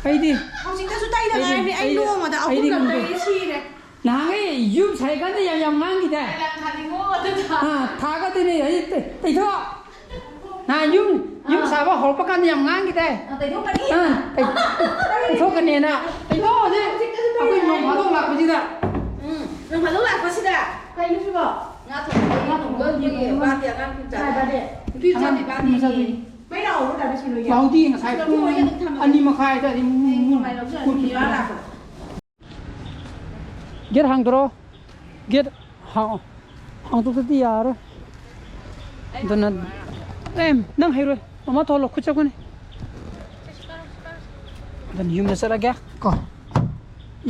ꯑꯩꯗꯤ꯫ ꯍꯧꯖꯤꯛꯇꯁꯨ ꯇꯩꯗ ꯑꯩꯗꯤ, ꯉꯥꯏꯔꯤ꯫ ꯑꯩ ꯑꯩꯗꯤ, ꯅꯣꯡꯃꯗ ꯑꯩꯗꯤ ꯑꯍꯨꯝꯂꯛ ꯉꯝꯗꯦ꯫ ꯇꯩ ꯁꯤꯔꯦ꯫ ꯅꯍꯥꯟꯈꯩ ꯌꯨꯝ ꯁꯥꯏꯀꯥꯟꯗ ꯌꯥꯝ, ꯌꯥꯝ ꯉꯥꯡꯈꯤꯗꯥꯏ? ꯀꯌꯥꯝ ꯊꯥꯅꯤꯡꯉꯣ ꯑꯗꯨꯗ꯫ ꯑꯥ, ꯊꯥꯒꯗꯣꯏꯅꯦ꯫ ꯑꯩ ꯇꯩ-, ꯇꯩꯊꯣꯛ꯫ ꯅꯍꯥꯟ ꯌꯨꯝ, ꯌꯨꯝ ꯑꯥ꯫ ꯁꯥꯕ ꯍꯧꯔꯛꯄ ꯀꯥꯟꯗ ꯌꯥꯝ ꯉꯥꯡꯈꯤꯗꯥꯏ? ꯑꯥ, ꯇꯩꯊꯣꯛꯀꯅꯤ꯫ ꯑꯥ, ꯇꯩ-, ꯇꯩꯊꯣꯛꯀꯅꯦꯅ꯫ ꯇꯩꯊꯣꯛꯑꯣ ꯍꯧꯖꯤꯛ꯫ ꯍꯧꯖꯤꯛꯇꯁꯨ ꯇꯩ ꯑꯩꯈꯣꯏ ꯅꯣꯡ ꯌꯥꯏ꯫ ꯐꯥꯗꯣꯛ ꯂꯥꯛꯄꯁꯤꯗ꯫ ꯎꯝ, ꯅꯣꯡ ꯐꯥꯗꯣꯛ ꯂꯥꯛꯄꯁꯤꯗ꯫ ꯀꯩꯅꯣ ꯁꯤꯕꯣ? ꯉꯥ ꯊꯣꯡꯕ, ꯉꯥ ꯊꯣꯡꯕ ꯅꯣꯏꯒꯤ ꯅꯨꯃꯤꯠ birthday ꯑꯉꯥꯡ ꯅꯨꯄꯤ ꯃꯆꯥꯗꯣ꯫ ꯀꯥꯏ birthday? ꯅꯨꯄꯤ ꯃꯆꯥꯗꯣ, ꯅꯨꯄꯤ ꯃꯆꯥꯗꯣ꯫ ꯃꯩ ꯂꯥꯛꯍꯧꯕ꯭ꯔꯣ ꯗꯥ ꯕꯤꯁꯅꯨ ꯍꯣꯏꯒꯤ? ꯂꯥꯎꯗꯤ ꯉꯁꯥꯏ ꯄꯨꯡ ꯂꯧꯊꯣꯛꯑꯣ, ꯑꯗꯨꯝ ꯊꯝꯃꯒꯦ꯫ ꯑꯅꯤ ꯃꯈꯥꯏ ꯑꯗꯨꯋꯥꯏꯗ ꯑꯗꯨꯝ ꯍꯌꯦꯡ ꯃꯨꯠꯈꯤꯕ꯫ ꯀꯃꯥꯏꯅ ꯂꯧꯖꯔꯛꯀꯅꯤ? ꯃꯩ ꯂꯥꯛꯄꯗ꯫ Gate ꯍꯥꯡꯗꯣꯔꯣ꯫ ꯒꯦꯠ ꯍꯥꯡ-, ꯍꯥꯡꯗꯣꯛꯇꯗꯤ ꯌꯥꯔꯣꯏ꯫ ꯑꯗꯨꯅ, ꯑꯦ, ꯅꯪ ꯍꯩꯔꯣꯏ꯫ ꯃꯃꯥ ꯊꯣꯛꯍꯜꯂꯣ, ꯈꯨꯠ ꯆꯠꯀꯅꯤ꯫ ꯑꯗꯨꯅ ꯌꯨꯝꯗ ꯆꯠꯂꯒꯦ ꯀꯣ꯫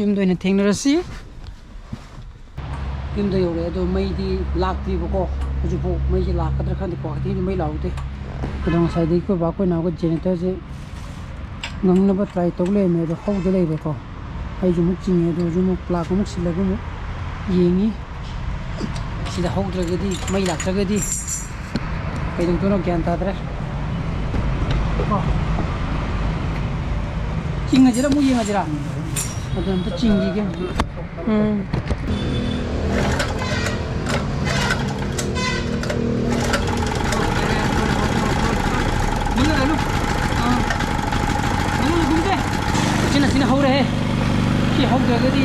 ꯌꯨꯝꯗ ꯑꯣꯏꯅ ꯊꯦꯡꯅꯔꯁꯤ꯫ ꯌꯨꯝꯗ ꯌꯧꯔꯦ, ꯑꯗꯣ ꯃꯩꯗꯤ ꯂꯥꯛꯇ꯭ꯔꯤꯕꯀꯣ꯫ ꯍꯧꯖꯤꯛꯐꯥꯎ ꯃꯩꯁꯦ ꯂꯥꯛꯀꯗ꯭ꯔꯥ ꯈꯪꯗꯦꯀꯣ꯫ ꯍꯧꯖꯤꯛꯇꯤ ꯃꯩ ꯂꯥꯛꯍꯧꯗꯦ꯫ ꯑꯗꯣ ꯉꯁꯥꯏꯗꯒꯤ ꯑꯩꯈꯣꯏ ꯕꯥ ꯑꯩꯈꯣꯏ ꯅꯥꯎꯒ ꯖꯦꯅꯦꯔꯦꯇꯔꯁꯦ ꯉꯪꯅꯕ ꯇ꯭ꯔꯥꯏ ꯇꯧ ꯂꯩꯔꯝꯃꯦ, ꯑꯗꯣ ꯍꯧꯗ ꯂꯩꯔꯦꯀꯣ꯫ ꯑꯩꯁꯨ ꯑꯃꯨꯛ ꯆꯤꯡꯉꯦ, ꯑꯗꯨ ꯑꯣꯏꯔꯁꯨ ꯑꯃꯨꯛ ꯄ꯭ꯂꯥꯛ ꯑꯃꯨꯛ ꯁꯤꯜꯂꯒ ꯑꯃꯨꯛ ꯌꯦꯡꯉꯤ꯫ ꯁꯤꯗ ꯍꯧꯗ꯭ꯔꯒꯗꯤ, ꯃꯩ ꯂꯥꯛꯇ꯭ꯔꯒꯗꯤ ꯀꯩꯗꯧꯗꯣꯏꯅꯣ ꯒ꯭ꯌꯥꯟ ꯇꯥꯗ꯭ꯔꯦ꯫ ꯀꯣ꯫ ꯆꯤꯡꯉꯁꯤꯔ ꯑꯃꯨꯛ ꯌꯦꯡꯉꯁꯤꯔ? ꯑꯗꯨ ꯑꯝꯇ ꯆꯤꯡꯈꯤꯒꯦ꯫ ꯎꯝ꯫ ꯁꯤꯅ, ꯁꯤꯅ ꯍꯧꯔꯦꯍꯦ꯫ ꯁꯤ ꯍꯧꯗ꯭ꯔꯒꯗꯤ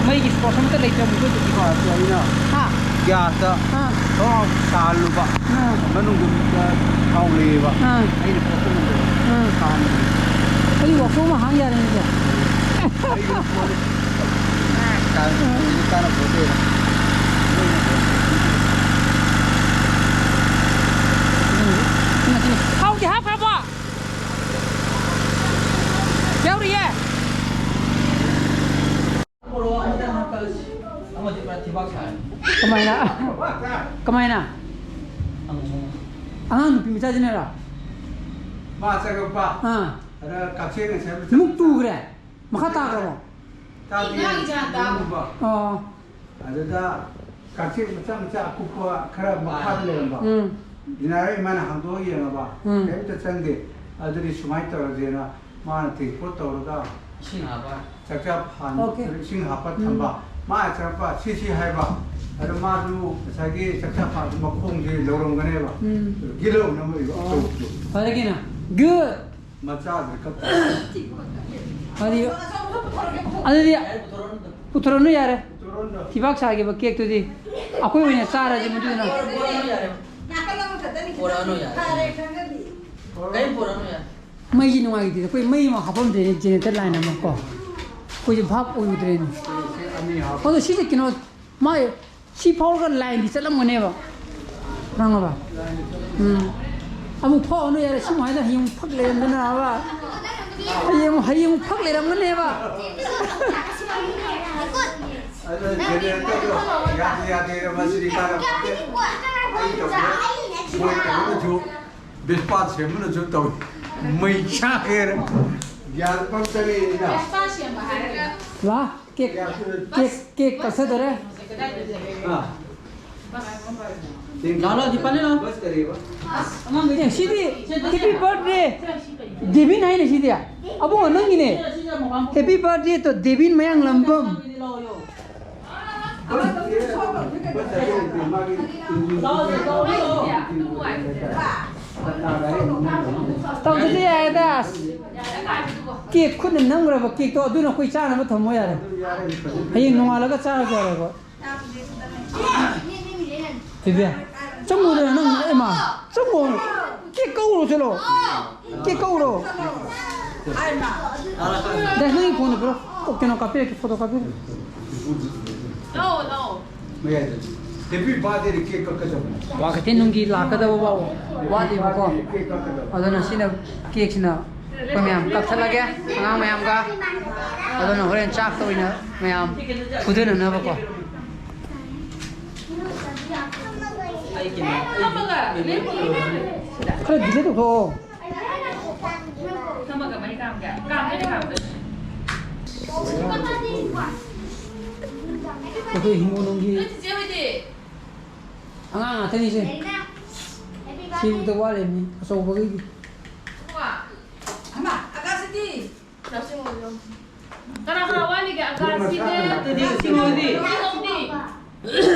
ꯃꯩꯒꯤ ꯁꯣꯔꯁ ꯑꯃꯠꯇ ꯂꯩꯇ꯭ꯔꯕꯅꯤꯀꯣ ꯍꯧꯖꯤꯛꯇꯤ꯫ ꯑꯩꯅ ꯍꯥ? ꯒ꯭ꯌꯥꯁꯇ ꯑꯥ꯫ ꯊꯥꯎ ꯁꯥꯍꯜꯂꯨꯕ꯫ ꯑꯥ꯫ ꯃꯅꯨꯡꯗ ꯊꯥꯎ ꯂꯩꯌꯦꯕ꯫ ꯑꯥ꯫ ꯑꯩꯅ ꯄꯣꯠꯇꯨ ꯉꯝꯗꯕ꯫ ꯑꯥ꯫ ꯁꯥꯍꯟꯕꯅꯤ꯫ ꯑꯩ ꯋꯥꯛꯁꯣꯞ ꯑꯃ ꯍꯥꯡ ꯌꯥꯔꯦꯅꯦ꯫ ꯑꯩꯒꯤ ꯄꯣꯠ ꯀꯥꯟꯅ ꯄꯣꯠꯇꯦ꯫ ꯊꯥꯎꯗꯤ ꯍꯥꯞꯈ꯭ꯔꯕꯣ? ꯌꯥꯎꯔꯤꯌꯦ꯫ ꯀꯃꯥꯏꯅ? ꯀꯃꯥꯏꯅ? ꯑꯉꯥꯡ ꯅꯨꯄꯤ ꯃꯆꯥꯁꯤꯅꯔꯣ? ꯃꯥ ꯆꯠꯈ꯭ꯔꯕ? ꯑꯥ꯫ ꯑꯗ ꯀꯛꯆꯦꯡ ꯉꯁꯥꯏ ꯃꯨꯛ ꯇꯨꯈ꯭ꯔꯦ? ꯃꯈꯥ ꯇꯥꯈ꯭ꯔꯕꯣ? ꯇꯥꯗꯦ꯫ ꯏꯃꯥꯒꯤ ꯖꯥꯠꯇ꯫ ꯑꯣ꯫ ꯑꯗꯨꯗ ꯀꯛꯆꯦꯡ ꯃꯆꯥ ꯃꯆꯥ ꯑꯀꯨꯞꯄ ꯈꯔ ꯃꯈꯥꯗ ꯂꯩꯔꯝꯕ꯫ ꯎꯝ꯫ ꯏꯟꯖꯤꯅꯤꯌꯥꯔ ꯏꯃꯥꯅ ꯍꯥꯡꯗꯣꯛꯑ ꯌꯦꯡꯉꯕ, ꯎꯝ꯫ ꯀꯔꯤꯝꯇ ꯆꯪꯗꯦ꯫ ꯑꯗꯨꯗꯤ ꯁꯨꯃꯥꯏꯅ ꯇꯧꯔꯁꯦꯅ ꯃꯥꯅ ꯇꯦꯡꯀꯣꯠ ꯇꯧꯔꯒ ꯏꯁꯤꯡ ꯍꯥꯞꯄ꯫ ꯆꯥꯛꯆꯥ ꯐꯥꯟ ꯑꯣꯀꯦ꯫ ꯏꯁꯤꯡ ꯍꯥꯞꯄ ꯎꯝ꯫ ꯊꯝꯕ꯫ ꯃꯥ ꯆꯪꯉꯛꯄ ꯁꯤ ꯁꯤ ꯍꯥꯏꯕ꯫ ꯑꯗ ꯃꯥꯁꯨ ꯉꯁꯥꯏꯒꯤ ꯆꯥꯛꯆꯥ ꯐꯥꯟ ꯃꯈꯣꯡꯁꯦ ꯂꯧꯔꯝꯒꯅꯦꯕ꯫ ꯎꯝ꯫ ꯒꯤꯂꯧ ꯅꯝꯃꯛꯏꯕ ꯑꯣ꯫ ꯑꯆꯧꯕꯗꯣ꯫ ꯐꯔꯦ ꯀꯩꯅꯣ꯫ ꯒꯨꯗ꯫ ꯃꯆꯥꯗꯨꯗꯤ ꯀꯞ-꯫ ꯑꯗꯨꯗꯤ, ꯑꯗꯨꯗꯤ ꯄꯨꯊꯣꯔꯛꯑꯅꯨ ꯌꯥꯔꯦ꯫ ꯄꯨꯊꯣꯔꯛꯑꯅꯨ꯫ ꯊꯤꯕꯥꯛ ꯁꯥꯈꯤꯕ ꯀꯦꯛꯇꯨꯗꯤ ꯑꯩꯈꯣꯏ ꯑꯣꯏꯅ ꯆꯥꯔꯁꯤ ꯃꯗꯨꯗꯨꯅ꯫ ꯄꯨꯊꯣꯔꯛꯑꯅꯨ ꯌꯥꯔꯦ꯫ ꯅꯥꯀꯜ ꯑꯃꯈꯛꯇꯅꯤ ꯄꯨꯔꯛꯑꯅꯨ ꯌꯥꯔꯦ꯫ ꯐꯔꯦ ꯈꯪꯉꯗꯤ꯫ ꯀꯔꯤꯝ ꯄꯨꯔꯛꯑꯅꯨ ꯌꯥꯔꯦ꯫ ꯃꯩꯁꯤ ꯅꯨꯡꯉꯥꯏꯈꯤꯗꯦ꯫ ꯑꯩꯈꯣꯏ ꯃꯩ ꯑꯃ ꯍꯥꯞꯐꯝꯗ꯭ꯔꯦꯅꯦ, ꯖꯦꯅꯦꯔꯦꯇꯔ ꯂꯥꯏꯟ ꯑꯃ ꯀꯣ꯫ ꯑꯩꯈꯣꯏꯁꯦ ꯚꯥꯞ ꯑꯣꯏꯔꯨꯗ꯭ꯔꯦꯅꯦ꯫ ꯑꯗꯣ ꯁꯤꯁꯦ ꯀꯩꯅꯣ, ꯃꯥꯏ ꯁꯤ ꯐꯥꯎꯔꯒ ꯂꯥꯏꯟꯗꯤ ꯆꯠꯂꯝꯒꯅꯦꯕ, ꯈꯪꯉꯕ? ꯎꯝ꯫ ꯑꯃꯨꯛ ꯐꯥꯎꯔꯅꯨ ꯌꯥꯔꯦ, ꯁꯤ ꯃꯥꯏꯗ ꯍꯌꯦꯡ ꯐꯛ ꯂꯩꯔꯝꯗꯅꯕ꯫ ꯍꯌꯦꯡ, ꯍꯌꯦꯡ ꯐꯛ ꯂꯩꯔꯝꯒꯅꯦꯕ꯫ ꯑꯗꯨ ꯖꯦꯅꯦꯔꯦꯇꯔꯗꯣ ꯌꯥꯗꯦ, ꯌꯥꯗꯦ, ꯃꯁꯤꯗꯤ ꯀꯥꯟꯅꯕ ꯄꯣꯟꯇꯦ꯫ ꯑꯩ ꯇꯧꯗꯦ꯫ ꯃꯣꯏ ꯀꯩꯅꯣꯅꯁꯨ, ꯕꯦꯁꯄꯥ ꯁꯦꯝꯕꯅꯁꯨ ꯇꯧꯏ꯫ ꯃꯩ ꯆꯥꯛꯈ꯭ꯔꯦ꯫ ꯒ꯭ꯌꯥꯟ ꯄꯪ ꯆꯪꯉꯦ ꯑꯩꯅ꯫ ꯂꯥ, ꯀꯦꯛ, ꯀꯦꯛ, ꯀꯦꯛ ꯀꯛꯊꯗꯣꯔꯦ꯫ ꯑꯥ꯫ ꯂꯥꯛꯑꯣ, ꯂꯥꯛꯑꯣ, ꯗꯤꯄꯥꯅꯦ ꯂꯥꯛꯑꯣ꯫ ꯕꯁ ꯀꯔꯤꯕ? ꯑꯦ, ꯁꯤꯗꯤ happy birthday꯫ ꯗꯦꯕꯤꯟ ꯍꯥꯏꯅꯦ ꯁꯤꯗꯤ꯫ ꯑꯕꯨꯡꯉꯣ ꯅꯪꯒꯤꯅꯦ꯫ Happy birthday to ꯗꯦꯕꯤꯟ ꯃꯌꯥꯡꯂꯝꯕꯝ꯫ ꯇꯧꯗ꯭ꯔꯁꯨ ꯌꯥꯏꯗ꯫ ꯑꯁ, ꯀꯦꯛ ꯈꯨꯠꯅ ꯅꯝꯈ꯭ꯔꯕ ꯀꯦꯛꯇꯣ ꯑꯗꯨꯅ ꯑꯩꯈꯣꯏ ꯆꯥꯅꯕ ꯊꯝꯃꯣ ꯌꯥꯔꯦ꯫ ꯍꯌꯦꯡ ꯅꯣꯡꯉꯥꯜꯂꯒ ꯆꯥꯔꯁꯨ ꯌꯥꯔꯦꯀꯣ꯫ ꯕꯦꯕꯤ, ꯆꯪꯉꯨꯗꯅ ꯅꯪ, ꯏꯃꯥ, ꯆꯪꯉꯨ꯫ ꯀꯦꯛ ꯀꯛꯎꯔꯣ, ꯆꯠꯂꯣ꯫ ꯀꯦꯛ ꯀꯛꯎꯔꯣ꯫ ꯗꯥ, ꯅꯪꯒꯤ ꯐꯣꯟꯗꯣ ꯄꯤꯔꯣ꯫ ꯀꯩꯅꯣ ꯀꯥꯞꯄꯤꯔꯛꯀꯦ, ꯐꯣꯇꯣ ꯀꯥꯞꯄꯤꯔꯛꯀꯦ꯫ ꯂꯥꯛꯑꯣ, ꯂꯥꯛꯑꯣ꯫ ꯃꯌꯥꯏꯗ꯫ Happy birthday ꯗ ꯀꯦꯛ ꯀꯛꯀꯗꯕꯅꯤ꯫ ꯋꯥ ꯀꯩꯊꯦꯜ ꯅꯨꯡꯒꯤ ꯂꯥꯛꯀꯗꯕ ꯐꯥꯎ ꯋꯥꯠꯂꯤꯕꯀꯣ꯫ ꯀꯦꯛ ꯀꯛꯀꯗꯕꯅꯤ꯫ ꯑꯗꯨꯅ ꯁꯤꯅ ꯀꯦꯛꯁꯤꯅ ꯑꯩꯈꯣꯏ ꯃꯌꯥꯝ ꯀꯛꯊꯠꯂꯒꯦ, ꯑꯉꯥꯡ ꯃꯌꯥꯝꯒ꯫ ꯑꯗꯨꯅ ꯍꯣꯔꯦꯟ ꯆꯥꯛꯇ ꯑꯣꯏꯅ ꯃꯌꯥꯝ ꯐꯨꯗꯅꯅꯕꯀꯣ꯫ ꯈꯔ delay ꯇꯧꯊꯣꯛꯑꯣ꯫ ꯑꯩꯈꯣꯏ ꯍꯤꯡꯒꯣꯜꯅꯨꯡꯒꯤ ꯑꯉꯥꯡ ꯉꯥꯛꯇꯅꯤꯁꯦ꯫ ꯁꯤꯕꯨꯛꯇ ꯋꯥꯠꯂꯤꯕꯅꯤ ꯑꯆꯧꯕꯈꯩꯗꯤ꯫ ꯀꯅꯥ ꯀꯅꯥ ꯋꯥꯠꯂꯤꯒꯦ? ꯑꯀꯥꯁꯤꯅꯦ, ꯑꯗꯨꯗꯤ ꯁꯤꯃꯣꯏꯗꯤ꯫ ꯁꯤꯃꯣꯏꯗꯤ꯫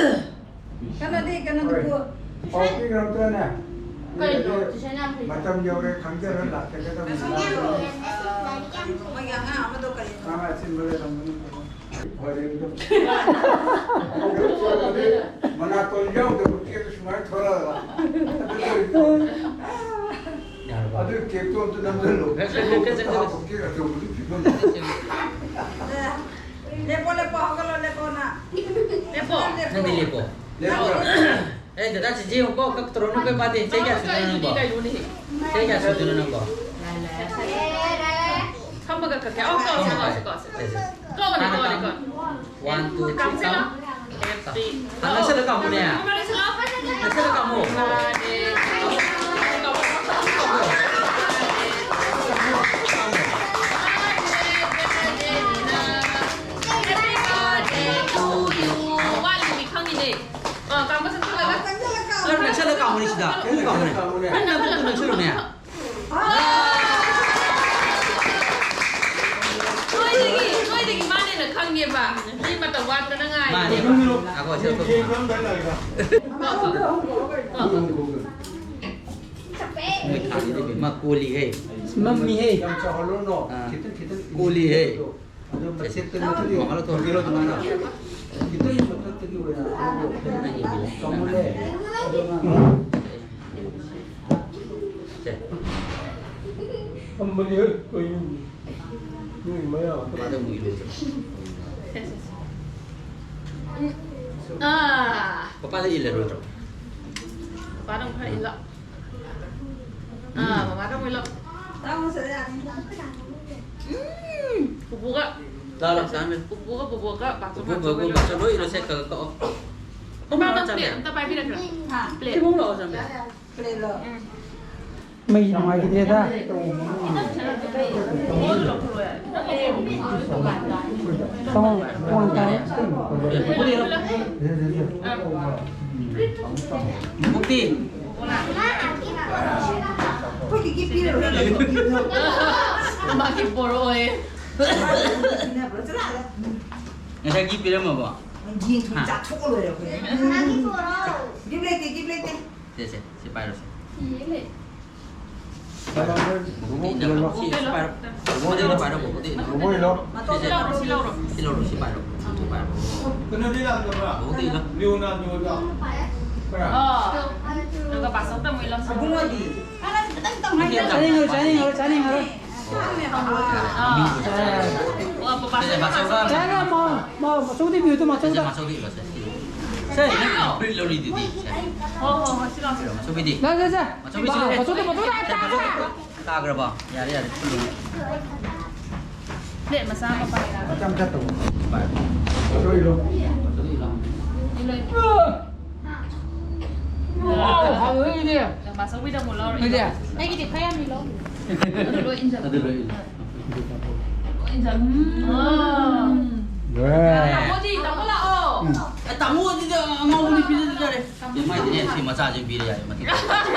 ꯀꯩꯅꯣꯗꯤ, ꯀꯩꯅꯣꯗꯨꯕꯨ? ꯄꯥꯎ ꯄꯤꯈ꯭ꯔꯕꯗꯨꯅꯦ? ꯀꯩꯅꯣ? ꯇꯨꯏꯁꯟ ꯌꯥꯝ ꯐꯩ꯫ ꯃꯇꯝ ꯌꯧꯔꯦ, ꯈꯪꯖꯔ ꯂꯥꯛꯆꯒꯗꯕꯅꯤ꯫ ꯃꯣꯏꯒꯤ ꯑꯉꯥꯡ ꯑꯃꯗꯣ ꯀꯔꯤꯅꯣ? ꯑꯉꯥꯡ ꯑꯁꯤꯟꯕ ꯂꯩꯔꯝꯒꯅꯤ꯫ ꯃꯅꯥꯇꯣꯟ ꯌꯥꯎꯗꯕ ꯀꯦꯛ ꯁꯨꯃꯥꯏꯅ ꯊꯣꯔꯛꯑꯒ꯫ ꯑꯗꯨ ꯀꯦꯛꯇꯣ ꯑꯝꯇ ꯅꯝꯁꯤꯜꯂꯣ꯫ ꯀꯦꯛ ꯑꯆꯧꯕꯗꯨ ꯄꯤꯐꯝ꯫ ꯂꯦꯞꯄꯣ, ꯂꯦꯞꯄꯣ, ꯍꯧꯒꯠꯂꯣ, ꯂꯦꯞꯄꯣ꯫ ꯅꯪꯗꯤ ꯂꯦꯞꯄꯣ꯫ ꯑꯦ, ꯗꯗꯥ, ꯆꯤꯆꯦ ꯌꯦꯡꯉꯨꯀꯣ, ꯀꯛꯇꯧꯔꯣ, ꯅꯣꯏ ꯀꯣꯏ ꯄꯥꯗꯦ꯫ ꯆꯍꯤ ꯀꯌꯥ ꯁꯨꯗꯣꯏꯅꯣ ꯅꯪꯕꯣ? ꯀꯩꯅꯣꯅꯦ꯫ ꯆꯍꯤ ꯀꯌꯥ ꯁꯨꯗꯣꯏꯅꯣ ꯅꯪꯕꯣ? ꯐꯝꯃꯒ ꯀꯛꯀꯦ꯫ ꯑꯣ, ꯀꯛꯑꯣ, ꯐꯝꯃꯒ ꯀꯛꯑꯣ, ꯀꯛꯑꯣ꯫ ꯁꯦ, ꯁꯦ꯫ ꯀꯛꯑꯣꯅꯦ, ꯍꯥꯟꯅ ꯀꯛꯑꯣꯅꯦ, ꯀꯥꯝꯃꯣ꯫ ꯀꯛꯑꯣꯅꯦ꯫ One, two, three, ꯀꯥꯝꯃꯣ꯫ ꯀꯥꯝꯁꯤꯜꯂꯣ꯫ Happy ꯅꯛꯁꯜꯂ ꯀꯥꯝꯃꯣꯅꯦ꯫ ꯅꯛꯁꯜꯂ ꯀꯥꯝꯃꯣ꯫ ꯋꯥꯠꯂꯤꯃꯤ ꯈꯪꯉꯤꯅꯦ꯫ ꯑ, ꯀꯥꯝꯕ ꯆꯪꯁꯤꯜꯂꯒ꯫ ꯈꯔ ꯅꯛꯁꯜꯂ ꯀꯥꯝꯃꯣꯅꯦ ꯁꯤꯗ꯫ ꯈꯔ ꯀꯥꯝꯃꯣꯅꯦ꯫ ꯅꯪ ꯅꯈꯨꯠꯇꯨ ꯅꯛꯁꯜꯂꯨꯅꯦ꯫ ꯅꯣꯏꯗꯒꯤ, ꯅꯣꯏꯗꯒꯤ ꯃꯥꯅ ꯍꯦꯟꯅ ꯈꯪꯉꯦꯕ꯫ ꯃꯤ ꯃꯇꯧ ꯋꯥꯠꯇꯅ ꯉꯥꯏꯔꯦ꯫ ꯃꯥꯅꯦ꯫ ꯉꯥꯏꯈꯣ, ꯁꯤ ꯂꯧꯊꯣꯛꯈꯤꯒꯦ꯫ ꯃꯣꯏ ꯊꯥꯡꯁꯤꯗꯤ ꯏꯕꯦꯝꯃ ꯀꯣꯜꯂꯤꯍꯦ꯫ ꯃꯝꯃꯤꯍꯦ꯫ ꯑꯥ꯫ ꯀꯣꯜꯂꯤꯍꯦ꯫ ꯑꯗꯨ ꯃꯊꯛꯇ ꯃꯊꯛꯇ ꯃꯈꯥ ꯂꯧꯊꯣꯛ꯫ ꯊꯝꯕꯤꯔꯣ ꯑꯗꯨꯃꯥꯏꯅ꯫ ꯈꯤꯇꯪ ꯃꯊꯛꯇꯒꯤ ꯑꯣꯏꯅ ꯅꯪꯒꯤ ꯀꯃꯨꯂꯦ꯫ ꯁꯦ꯫ ꯊꯝꯕꯅꯤ ꯍꯦ, ꯀꯩꯅꯣ? ꯅꯣꯏ ꯃꯌꯥ ꯀꯃꯥꯏꯅ ꯑꯃꯨꯛ ꯏꯔꯨꯖ? ꯑꯥ꯫ ꯄꯄꯥꯗ ꯏꯜꯂꯔꯣꯏꯗ꯭ꯔꯣ? ꯄꯄꯥꯗ ꯑꯃꯨꯛ ꯈꯔ ꯏꯜꯂꯣ꯫ ꯑꯥ, ꯃꯃꯥꯗ ꯑꯃꯨꯛ ꯏꯜꯂꯣ꯫ ꯎꯝ, ꯄꯨꯄꯨꯒ꯫ ꯂꯥꯛꯑꯣ, ꯂꯥꯛꯑꯣ, ꯆꯥꯃꯤꯟ꯫ ꯄꯨꯄꯨꯒ ꯕꯣꯕꯣꯛꯀ ꯕꯥꯆꯧ ꯄꯨꯄꯨ, ꯕꯣꯕꯣꯛ, ꯕꯥꯆꯧ ꯂꯣꯏ ꯏꯜꯂꯣ, ꯁꯦ, ꯀꯛꯑꯣ, ꯀꯛꯑꯣ꯫ ꯏꯃꯥ, ꯅꯪ ꯆꯥꯃꯤꯟ꯫ ꯄ꯭ꯂꯦꯠ ꯑꯝꯇ ꯄꯥꯏꯕꯤꯔꯛꯀꯦꯔꯥ? ꯄ꯭ꯂꯦꯠ꯫ ꯏꯃꯨꯡ ꯂꯥꯛꯑꯣ, ꯆꯥꯃꯤꯟ꯫ ꯎꯝ꯫ ꯃꯩ ꯅꯨꯡꯉꯥꯏꯈꯤꯗ꯭ꯔꯦꯗ꯫ ꯇꯥꯃꯣ, ꯐꯣꯟ ꯇꯥꯔꯦ꯫ ꯃꯨꯛꯇꯤ꯫ ꯃꯥꯒꯤ ꯄꯣꯔꯛꯑꯣꯏ꯫ ꯉꯁꯥꯏꯒꯤ ꯄꯤꯔꯝꯃꯕꯣ? ꯌꯦꯟ ꯊꯣꯡ ꯍꯥ? ꯆꯥꯊꯣꯛꯑ ꯂꯣꯏꯔꯦ ꯑꯩꯈꯣꯏ꯫ ꯒꯤꯐ ꯂꯩꯇꯦ, ꯒꯤꯐ ꯂꯩꯇꯦ꯫ ꯁꯦ, ꯁꯦ, ꯁꯤ ꯄꯥꯏꯔꯣ, ꯁꯦ꯫ ꯁꯤ, ꯁꯤ ꯄꯥꯏꯔꯣ꯫ ꯕꯣꯕꯣꯛꯇ ꯏꯜꯂꯣ꯫ ꯕꯣꯕꯣꯛꯇ ꯏꯜꯂꯣ꯫ ꯁꯤ ꯂꯧꯔꯣ, ꯁꯤ ꯂꯧꯔꯣ꯫ ꯁꯤ ꯂꯧꯔꯣ, ꯁꯤ ꯄꯥꯏꯔꯣ꯫ ꯁꯤ ꯄꯥꯏꯔꯣ꯫ ꯀꯩꯅꯣꯗꯤ ꯂꯥꯛꯇꯕ꯭ꯔꯥ? ꯕꯣꯕꯣꯛꯇ ꯏꯜꯂꯣ꯫ ꯂꯤꯑꯣꯅꯥꯔꯗꯣꯗꯣ? ꯑꯣ꯫ ꯑꯗꯨꯒ ꯕꯥꯆꯧ ꯇꯝꯃꯨ ꯏꯜꯂꯣ꯫ ꯑꯕꯨꯡꯉꯣꯗꯤ? ꯆꯥꯅꯤꯡꯉꯔꯣꯏ, ꯆꯥꯅꯤꯡꯉꯔꯣꯏ, ꯆꯥꯅꯤꯡꯉꯔꯣꯏ꯫ ꯑꯥ꯫ ꯑꯣ, ꯄꯄꯥ ꯁꯦ, ꯃꯥꯆꯧꯒ꯫ ꯁꯦ, ꯃꯥ, ꯃꯥ, ꯃꯥꯆꯧꯗ ꯄꯤꯌꯨ, ꯇꯨ, ꯁꯦ, ꯃꯥꯆꯧꯗ꯫ ꯃꯥꯆꯧꯗ ꯏꯜꯂꯣ, ꯁꯦ꯫ ꯁꯦ, ꯅꯪ ꯐꯨꯔꯤꯠ ꯂꯧꯔꯤꯗꯨꯗꯤ, ꯁꯦ꯫ ꯍꯣ, ꯍꯣ, ꯍꯣ, ꯁꯤ ꯂꯥꯎ, ꯁꯦ꯫ ꯃꯥꯆꯧꯕꯤꯗꯤ? ꯂꯥꯎ, ꯁꯦ, ꯁꯦ꯫ ꯃꯥꯆꯧꯕꯤ, ꯁꯦ, ꯃꯥ, ꯁꯦ꯫ ꯃꯥꯆꯧꯗ, ꯃꯥꯆꯧꯗ, ꯁꯦ, ꯇꯥꯈ꯭ꯔꯦ꯫ ꯃꯥꯆꯧꯗ꯫ ꯇꯥꯈ꯭ꯔꯕꯣ? ꯌꯥꯔꯦ, ꯌꯥꯔꯦ, ꯐꯨꯜ ꯂꯧꯔꯣ꯫ ꯄ꯭ꯂꯦꯠ ꯃꯆꯥ ꯑꯃ ꯄꯥꯏꯔꯣ꯫ ꯃꯆꯥ ꯃꯆꯥ ꯇꯧ꯫ ꯄꯥꯏ꯫ ꯃꯥꯆꯧꯗ ꯏꯜꯂꯣ꯫ ꯃꯥꯆꯧꯗ ꯏꯜꯂꯣ꯫ ꯏꯜꯂꯣ, ꯏꯜꯂꯣ꯫ ꯋꯥꯎ, ꯍꯥꯎꯋꯦ ꯑꯩꯗꯤ꯫ ꯃꯥꯆꯧꯕꯤꯗ ꯑꯃꯨꯛ ꯂꯧꯔꯣ꯫ ꯑꯩꯗꯤ꯫ ꯑꯩꯒꯤꯗꯤ ꯈꯔ ꯌꯥꯝ ꯏꯜꯂꯣ꯫ ꯑꯗꯨ ꯂꯣꯏ ꯏꯟꯖꯜꯂꯣ꯫ ꯑꯗꯨ ꯂꯣꯏ ꯏꯜꯂꯣ꯫ ꯂꯣꯏ ꯏꯟꯖꯜꯂꯣ꯫ ꯎꯝ꯫ ꯇꯥꯃꯣꯗꯤ, ꯇꯥꯃꯣ ꯂꯥꯛꯑꯣ꯫ ꯎꯝ꯫ ꯑꯦ, ꯇꯥꯃꯣ ꯑꯗꯨꯗꯤ ꯑꯉꯥꯎꯕꯅꯤ ꯄꯤꯖꯗꯤ ꯌꯥꯔꯦ꯫ ꯑꯦ, ꯃꯥꯏꯗꯤꯅꯦ, ꯁꯤ ꯃꯆꯥꯁꯦ ꯄꯤꯔꯦ ꯌꯥꯔꯦ, ꯃꯇꯤꯛ ꯆꯥꯔꯦ꯫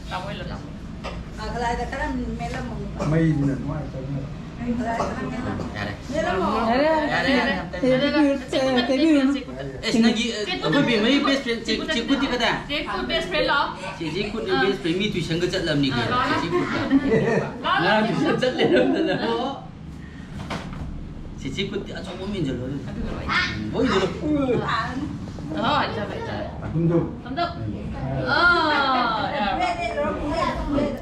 ꯇꯥꯃꯣ ꯏꯜꯂꯣ, ꯇꯥꯃꯣ꯫ ꯃꯩꯗꯨꯅ ꯅꯨꯡꯉꯥꯏꯇꯕꯅꯦ꯫ ꯌꯥꯔꯦ꯫ ꯌꯥꯔꯦ꯫ ꯌꯥꯔꯦ, ꯌꯥꯔꯦ, ꯌꯥꯔꯦ꯫ ꯇꯦꯕꯤꯌꯨ, ꯇꯦꯕꯤꯌꯨ꯫ ꯑꯦꯁ, ꯅꯪꯒꯤ, ꯑꯩꯈꯣꯏ ꯕꯦꯝꯃꯒꯤ best friend, ꯆꯦ, ꯆꯦ ꯀꯨꯠꯇꯤ ꯀꯗꯥꯏ? ꯆꯦ ꯀꯨꯠ best friend ꯂꯣ? ꯆꯦ, ꯆꯦ ꯀꯨꯠ best friend, ꯃꯤ tuition ꯒ ꯆꯠꯂꯝꯅꯤ ꯀꯩꯅꯣ, ꯆꯦ ꯀꯨꯠ꯫ ꯉꯔꯥꯡ tuition ꯆꯠꯂꯦ ꯅꯪꯗꯅ꯫ ꯆꯦ, ꯆꯦ ꯀꯨꯠꯇꯤ ꯑꯆꯧꯕ ꯑꯃ ꯏꯟꯖꯜꯂꯣ ꯑꯗꯨꯗꯤ꯫ ꯎꯝ, ꯂꯣꯏ ꯏꯟꯖꯜꯂꯣ꯫ ꯑꯣ, ꯏꯟꯖꯜꯂꯦ, ꯏꯟꯖꯜꯂꯦ꯫ ꯊꯝꯗꯧ꯫ ꯊꯝꯗꯧ꯫ ꯑꯥ, ꯌꯥꯔꯕ?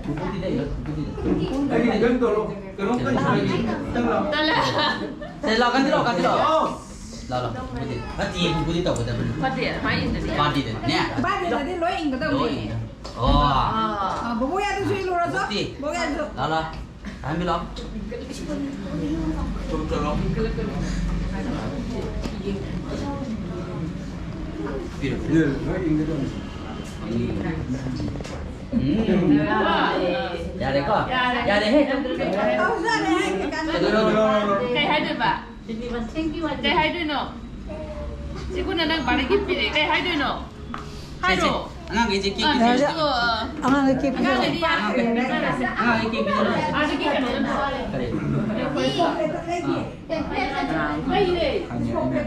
ꯀꯨꯀꯨꯗꯤ ꯂꯩ, ꯀꯨꯀꯨꯗꯤ ꯂꯩ꯫ ꯑꯩꯒꯤ ꯏꯟꯖꯟ ꯇꯧꯔꯣ꯫ ꯀꯩꯅꯣꯝ ꯀꯟꯅ ꯁꯥꯏꯅꯦ꯫ ꯆꯪ ꯂꯥꯎ꯫ ꯇꯜꯂꯦ꯫ ꯁꯦ, ꯂꯥꯎ, ꯀꯟꯊꯤ ꯂꯥꯎ, ꯀꯟꯊꯤ ꯂꯥꯎ꯫ ꯂꯥꯎ, ꯂꯥꯎ, ꯀꯨꯀꯨꯗꯤ꯫ ꯅꯠꯇꯦ, ꯀꯨꯀꯨꯗꯤ ꯇꯧꯒꯗꯕꯅꯤ꯫ ꯐꯠꯇꯦ, ꯑꯗꯨꯃꯥꯏꯅ ꯏꯟꯗꯗꯤ ꯌꯥꯔꯣꯏ꯫ ꯕꯥꯔꯗꯦꯗꯅꯦ꯫ ꯕꯥꯔꯗꯦꯗꯗꯤ ꯂꯣꯏ ꯏꯟꯒꯗꯕꯅꯤ꯫ ꯂꯣꯏ ꯏꯟꯒꯗꯕꯅꯤ꯫ ꯑꯣ꯫ ꯑꯥ, ꯕꯣꯕꯣꯛ ꯌꯥꯗꯨꯁꯨ ꯏꯜꯂꯨꯔꯁꯨ꯫ ꯀꯨꯀꯨꯗꯤ꯫ ꯕꯣꯕꯣꯛ ꯌꯥꯗꯨꯁꯨ꯫ ꯂꯥꯎ, ꯂꯥꯎ꯫ ꯊꯥꯍꯟꯕꯤꯔꯣ꯫ ꯄꯤꯔꯣ, ꯄꯤꯔꯣ꯫ ꯎꯝ꯫ ꯌꯥꯔꯦꯀꯣ? ꯌꯥꯔꯦ꯫ ꯌꯥꯔꯦꯍꯦ꯫ ꯀꯩꯗꯧꯔꯕꯅꯣ? ꯀꯩ ꯍꯥꯏꯗꯣꯏꯕ? ꯀꯩ ꯍꯥꯏꯗꯣꯏꯅꯣ? ꯆꯦ ꯀꯨꯠꯅ ꯅꯪ ꯕꯥꯔꯗꯦ gift ꯄꯤꯔꯛꯑꯦ꯫ ꯀꯩ ꯍꯥꯏꯗꯣꯏꯅꯣ? ꯁꯦ, ꯁꯦ꯫ ꯍꯥꯏꯔꯣ꯫ ꯑꯉꯥꯡꯈꯩꯁꯦ cake ꯑ, ꯄꯤꯖꯔꯁꯤ꯫ ꯑ, ꯑ꯫ ꯑꯉꯥꯡꯈꯩ cake ꯄꯤꯖꯔꯣ꯫ ꯑꯉꯥꯡꯈꯩꯗꯤ ꯌꯥꯔꯦ꯫ ꯑꯉꯥꯡꯈꯩ cake ꯄꯤꯖꯔꯣ꯫ ꯑꯗꯒꯤ ꯀꯩꯅꯣꯗꯣ ꯄꯤꯔꯛꯑꯣ꯫ ꯀꯔꯤ? ꯑꯥ꯫ ꯂꯩꯔꯦ꯫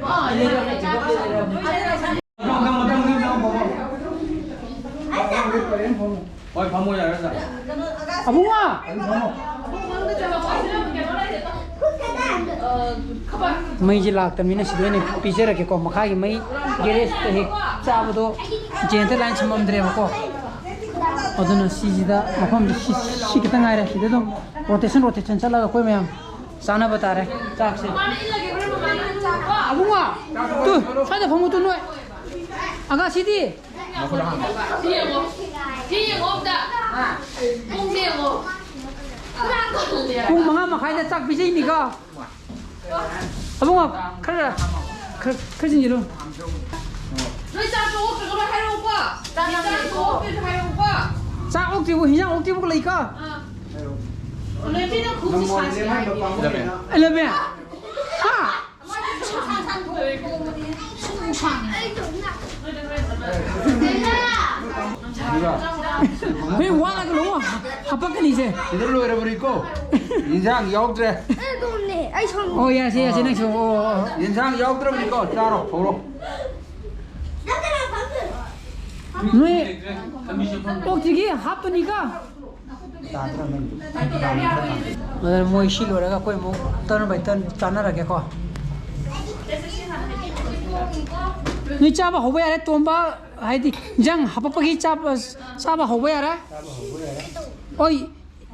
ꯑꯥ, ꯂꯩꯔꯦ꯫ ꯃꯊꯪ, ꯃꯊꯪ, ꯃꯊꯪ, ꯃꯊꯪ ꯐꯝꯃꯣ꯫ ꯍꯣꯏ, ꯐꯝꯃꯣ, ꯌꯥꯔꯦ, ꯁꯥꯔ꯫ ꯑꯕꯨꯡꯉꯣ! ꯑꯗꯨꯝ ꯐꯝꯃꯣ꯫ ꯃꯩꯁꯦ ꯂꯥꯛꯇꯕꯅꯤꯅ ꯁꯤꯗ ꯑꯣꯏꯅ ꯄꯤꯖꯔꯒꯦꯀꯣ꯫ ꯃꯈꯥꯒꯤ ꯃꯩ garage ꯇ ꯍꯦꯛ ꯆꯥꯕꯗꯣ ꯏꯆꯦ ꯍꯟꯗꯛ line ꯁꯝꯃꯝꯗ꯭ꯔꯦꯕꯀꯣ꯫ ꯑꯗꯨꯅ ꯁꯤꯁꯤꯗ ꯃꯐꯝꯁꯤ ꯁꯤ, ꯁꯤ ꯈꯤꯇꯪ ꯉꯥꯏꯔꯦ꯫ ꯁꯤꯗ ꯑꯗꯨꯝ ꯔꯣꯇꯦꯁꯟ ꯔꯣꯇꯦꯁꯟ ꯆꯠꯂꯒ ꯑꯩꯈꯣꯏ ꯃꯌꯥꯝ ꯆꯥꯅꯕ ꯇꯥꯔꯦ ꯆꯥꯛꯁꯦ꯫ ꯑꯕꯨꯡꯉꯣ, ꯇꯨ, ꯁ꯭ꯋꯥꯏꯗ ꯐꯝꯃꯨ ꯇꯨ ꯅꯣꯏ꯫ ꯑꯒꯥ ꯁꯤꯗꯤ? ꯁꯤ ꯌꯦꯡꯉꯣ꯫ ꯁꯤ ꯌꯦꯡꯉꯣ ꯑꯝꯇ꯫ ꯄꯨꯡꯁꯦ ꯌꯦꯡꯉꯣ꯫ ꯄꯨꯡ ꯃꯉꯥ ꯃꯈꯥꯏꯗ ꯆꯥꯛ ꯄꯤꯖꯩꯅꯤꯀꯣ꯫ ꯑꯕꯨꯡꯉꯣ, ꯈꯔ, ꯈꯔ, ꯈꯔ ꯆꯤꯟꯁꯤꯜꯂꯨ꯫ ꯅꯣꯏ ꯆꯥꯛ ꯇꯣꯛꯇ꯭ꯔꯤꯕꯣ? ꯂꯣꯏ ꯍꯥꯏꯔꯛꯎꯀꯣ꯫ ꯆꯥꯛ ꯆꯥꯛ ꯇꯣꯛꯇ꯭ꯔꯤꯕꯣ? ꯍꯥꯏꯔꯛꯎꯀꯣ꯫ ꯆꯥꯛ ꯑꯣꯛꯇ꯭ꯔꯤꯕꯣ? ꯍꯤꯟꯖꯥꯡ ꯑꯣꯛꯇ꯭ꯔꯤꯕꯣ ꯂꯩꯀꯣ? ꯑꯥ꯫ ꯂꯣꯏ ꯄꯤꯔ ꯈꯨꯝꯁꯤ ꯁꯥꯁꯤ ꯍꯥꯏꯔꯗꯤ꯫ Eleven꯫ ꯍꯥ? ꯍꯣꯏ, ꯋꯥꯠꯂꯒ ꯂꯧ ꯍꯥꯄꯛꯀꯅꯤꯁꯦ꯫ ꯁꯤꯗ ꯂꯣꯏꯔꯕꯅꯤꯀꯣ꯫ ꯏꯟꯖꯥꯡ ꯌꯥꯎꯗ꯭ꯔꯦ꯫ ꯑꯩ ꯁꯣꯝ ꯑꯣ, ꯌꯥꯁꯦ, ꯌꯥꯁꯦ, ꯅꯪꯁꯨ꯫ ꯑꯣ, ꯑꯣ, ꯑꯣ꯫ ꯏꯟꯖꯥꯡ ꯌꯥꯎꯗ꯭ꯔꯕꯅꯤꯀꯣ, ꯆꯥꯔꯣ, ꯍꯧꯔꯣ꯫ ꯅꯣꯏ ꯑꯣꯛꯁꯤꯒꯤ ꯍꯥꯞꯄꯅꯤꯀꯣ꯫ ꯑꯗꯨꯅ ꯃꯣꯏ ꯁꯤ ꯂꯣꯏꯔꯒ ꯑꯩꯈꯣꯏ ꯑꯃꯨꯛ turn by turn ꯆꯥꯅꯔꯒꯦꯀꯣ꯫ ꯅꯣꯏ ꯆꯥꯕ ꯍꯧꯕ ꯌꯥꯔꯦ, ꯇꯣꯝꯕ, ꯍꯥꯏꯗꯤ ꯏꯟꯖꯥꯡ ꯍꯥꯄꯛꯄꯒꯤ ꯆꯥꯕ, ꯆꯥꯕ ꯍꯧꯕ ꯌꯥꯔꯦ꯫ ꯍꯣꯏ,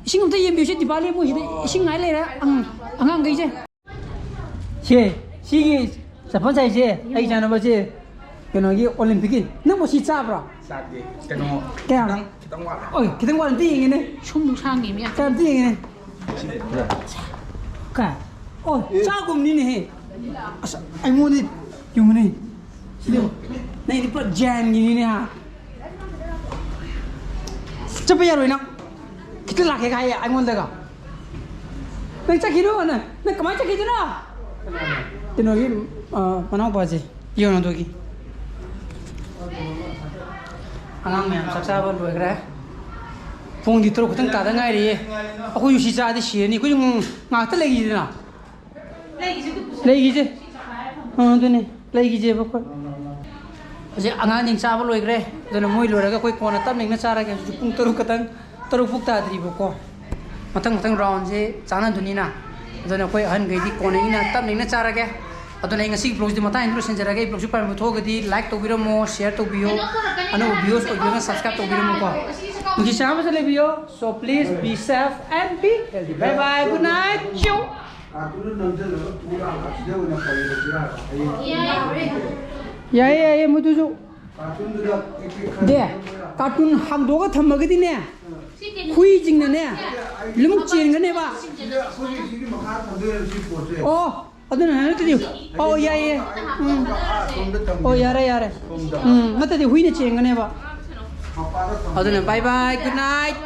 ꯏꯁꯤꯡ ꯑꯝꯇ ꯌꯦꯟꯕꯤꯌꯨꯁꯦ, ꯗꯤꯄꯥꯂꯤ, ꯃꯣꯏꯁꯤꯗ ꯏꯁꯤꯡ ꯉꯥꯏ ꯂꯩꯔꯦ꯫ ꯑꯉꯥꯡ-, ꯑꯉꯥꯡꯈꯩꯁꯦ꯫ ꯁꯦ, ꯁꯤꯒꯤ ꯆꯄꯜ ꯁꯥꯏꯁꯦ ꯑꯩ ꯏꯆꯥꯅꯨꯄꯥꯁꯦ ꯀꯩꯅꯣꯒꯤ ꯑꯣꯂꯦꯝꯄꯤꯛꯀꯤ꯫ ꯅꯪꯕꯨ ꯁꯤ ꯆꯥꯕ꯭ꯔꯣ? ꯆꯥꯗꯦ꯫ ꯀꯩꯅꯣ, ꯀꯌꯥꯝ? ꯈꯤꯇꯪ, ꯈꯤꯇꯪ ꯋꯥꯠꯂꯦ꯫ ꯑꯣꯏ, ꯈꯤꯇꯪ ꯋꯥꯠꯂꯦ꯫ ꯑꯝꯇ ꯌꯦꯡꯒꯦꯅꯦ꯫ ꯁꯨꯝ ꯁꯥꯡꯉꯦ ꯃꯤ꯫ ꯀꯌꯥꯝ ꯑꯝꯇ ꯌꯦꯡꯒꯦꯅꯦ꯫ ꯀꯥꯏ? ꯑꯣ, ꯆꯥꯒꯨꯝꯅꯤꯅꯦꯍꯦ꯫ ꯑꯁ, ꯑꯩꯉꯣꯟꯗ ꯌꯦꯡꯉꯨꯅꯦ꯫ ꯁꯤꯗꯤ ꯌꯦꯡꯉꯨ꯫ ꯅꯪꯗꯤ ꯄꯨꯔꯥ ꯖꯦꯟꯒꯤꯅꯤꯅꯦ, ꯍꯥ? ꯆꯠꯄ ꯌꯥꯔꯣꯏ ꯅꯪ꯫ ꯈꯤꯇ ꯂꯥꯛꯀꯦꯒ ꯍꯥꯏꯌꯦ ꯑꯩꯉꯣꯟꯗꯒ꯫ ꯅꯪ ꯆꯠꯈꯤꯅꯣ, ꯅꯪ, ꯅꯪ ꯀꯃꯥꯏꯅ ꯆꯠꯈꯤꯗꯣꯏꯅꯣ? ꯀꯩꯅꯣꯒꯤ, ꯑ, ꯃꯅꯥꯎꯄꯥꯁꯦ, ꯂꯤꯑꯣꯅꯥꯔꯗꯣꯒꯤ꯫ ꯑꯉꯥꯡ ꯃꯌꯥꯝ ꯆꯥꯛ ꯆꯥꯕ ꯂꯣꯏꯈ꯭ꯔꯦ꯫ ꯄꯨꯡꯗꯤ ꯇꯔꯨꯛ ꯈꯛꯇꯪ ꯇꯥꯗ ꯉꯥꯏꯔꯤꯌꯦ꯫ ꯑꯩꯈꯣꯏꯁꯨ ꯁꯤ ꯆꯥꯗꯤ ꯁꯤꯔꯅꯤ꯫ ꯑꯩꯈꯣꯏꯁꯨ ꯉꯥꯏꯍꯥꯛꯇ ꯂꯩꯈꯤꯗꯅ꯫ ꯂꯩꯈꯤꯁꯦ꯫ ꯑꯥ, ꯑꯗꯨꯅꯦ꯫ ꯂꯩꯈꯤꯁꯦꯕ ꯑꯩꯈꯣꯏ꯫ ꯍꯧꯖꯤꯛ ꯑꯉꯥꯡꯁꯤꯡ ꯆꯥꯕ ꯂꯣꯏꯈ꯭ꯔꯦ꯫ ꯑꯗꯨꯅ ꯃꯣꯏ ꯂꯣꯏꯔꯒ ꯑꯩꯈꯣꯏ ꯀꯣꯟꯅ ꯇꯞꯅ ꯏꯪꯅ ꯆꯥꯔꯒꯦ꯫ ꯍꯧꯖꯤꯛ ꯄꯨꯡ ꯇꯔꯨꯛ ꯈꯛꯇꯪ, ꯇꯔꯨꯛ ꯐꯥꯎ ꯇꯥꯗ꯭ꯔꯤꯕꯀꯣ꯫ ꯃꯊꯪ ꯃꯊꯪ ꯔꯥꯎꯟꯁꯦ ꯆꯥꯟꯅꯗꯣꯏꯅꯤꯅ꯫ ꯑꯗꯨꯅ ꯑꯩꯈꯣꯏ ꯑꯍꯟꯈꯩꯗꯤ ꯀꯣꯟꯅ ꯏꯪꯅ ꯇꯞꯅ ꯏꯪꯅ ꯆꯥꯔꯒꯦ꯫ ꯑꯗꯨꯅ ꯑꯩ ꯉꯁꯤꯒꯤ vlogꯁꯤꯗꯤ ꯃꯇꯥꯡ ꯌꯧꯗꯅ ꯂꯣꯏꯁꯤꯟꯖꯔꯒꯦ꯫ ꯑꯩ vlogꯁꯤ ꯄꯥꯝꯕ ꯊꯣꯛꯑꯒꯗꯤ like ꯇꯧꯕꯤꯔꯝꯃꯣ, share ꯇꯧꯕꯤꯌꯣ, ꯑꯅꯧꯕ viewers ꯑꯣꯏꯕꯤꯔꯒꯅ subscribe ꯇꯧꯕꯤꯔꯝꯃꯣꯀꯣ꯫ ꯅꯨꯡꯁꯤ ꯆꯥꯟꯅꯕꯁꯦ ꯂꯩꯕꯤꯌꯣ꯫ So please be safe and be healthy. Bye bye, good night. ꯆꯤꯎ꯫ ꯌꯥꯏꯌꯦ, ꯌꯥꯏꯌꯦ, ꯃꯗꯨꯁꯨ꯫ ꯗꯦ, cartoon ꯍꯥꯡꯗꯣꯛꯑꯒ ꯊꯝꯃꯒꯗꯤꯅꯦ, ꯍꯨꯏꯁꯤꯡꯅꯅꯦ ꯂꯣꯏꯅꯃꯛ ꯆꯦꯟꯒꯅꯦꯕ꯫ ꯑꯣ, ꯑꯗꯨꯅ ꯅꯠꯇ꯭ꯔꯗꯤ, ꯑꯣ, ꯌꯥꯏꯌꯦ꯫ ꯎꯝ꯫ ꯑꯣ, ꯌꯥꯔꯦ, ꯌꯥꯔꯦ꯫ ꯎꯝ, ꯅꯠꯇ꯭ꯔꯗꯤ ꯍꯨꯏꯅ ꯆꯦꯟꯒꯅꯦꯕ꯫ ꯑꯗꯨꯅ bye bye, good night.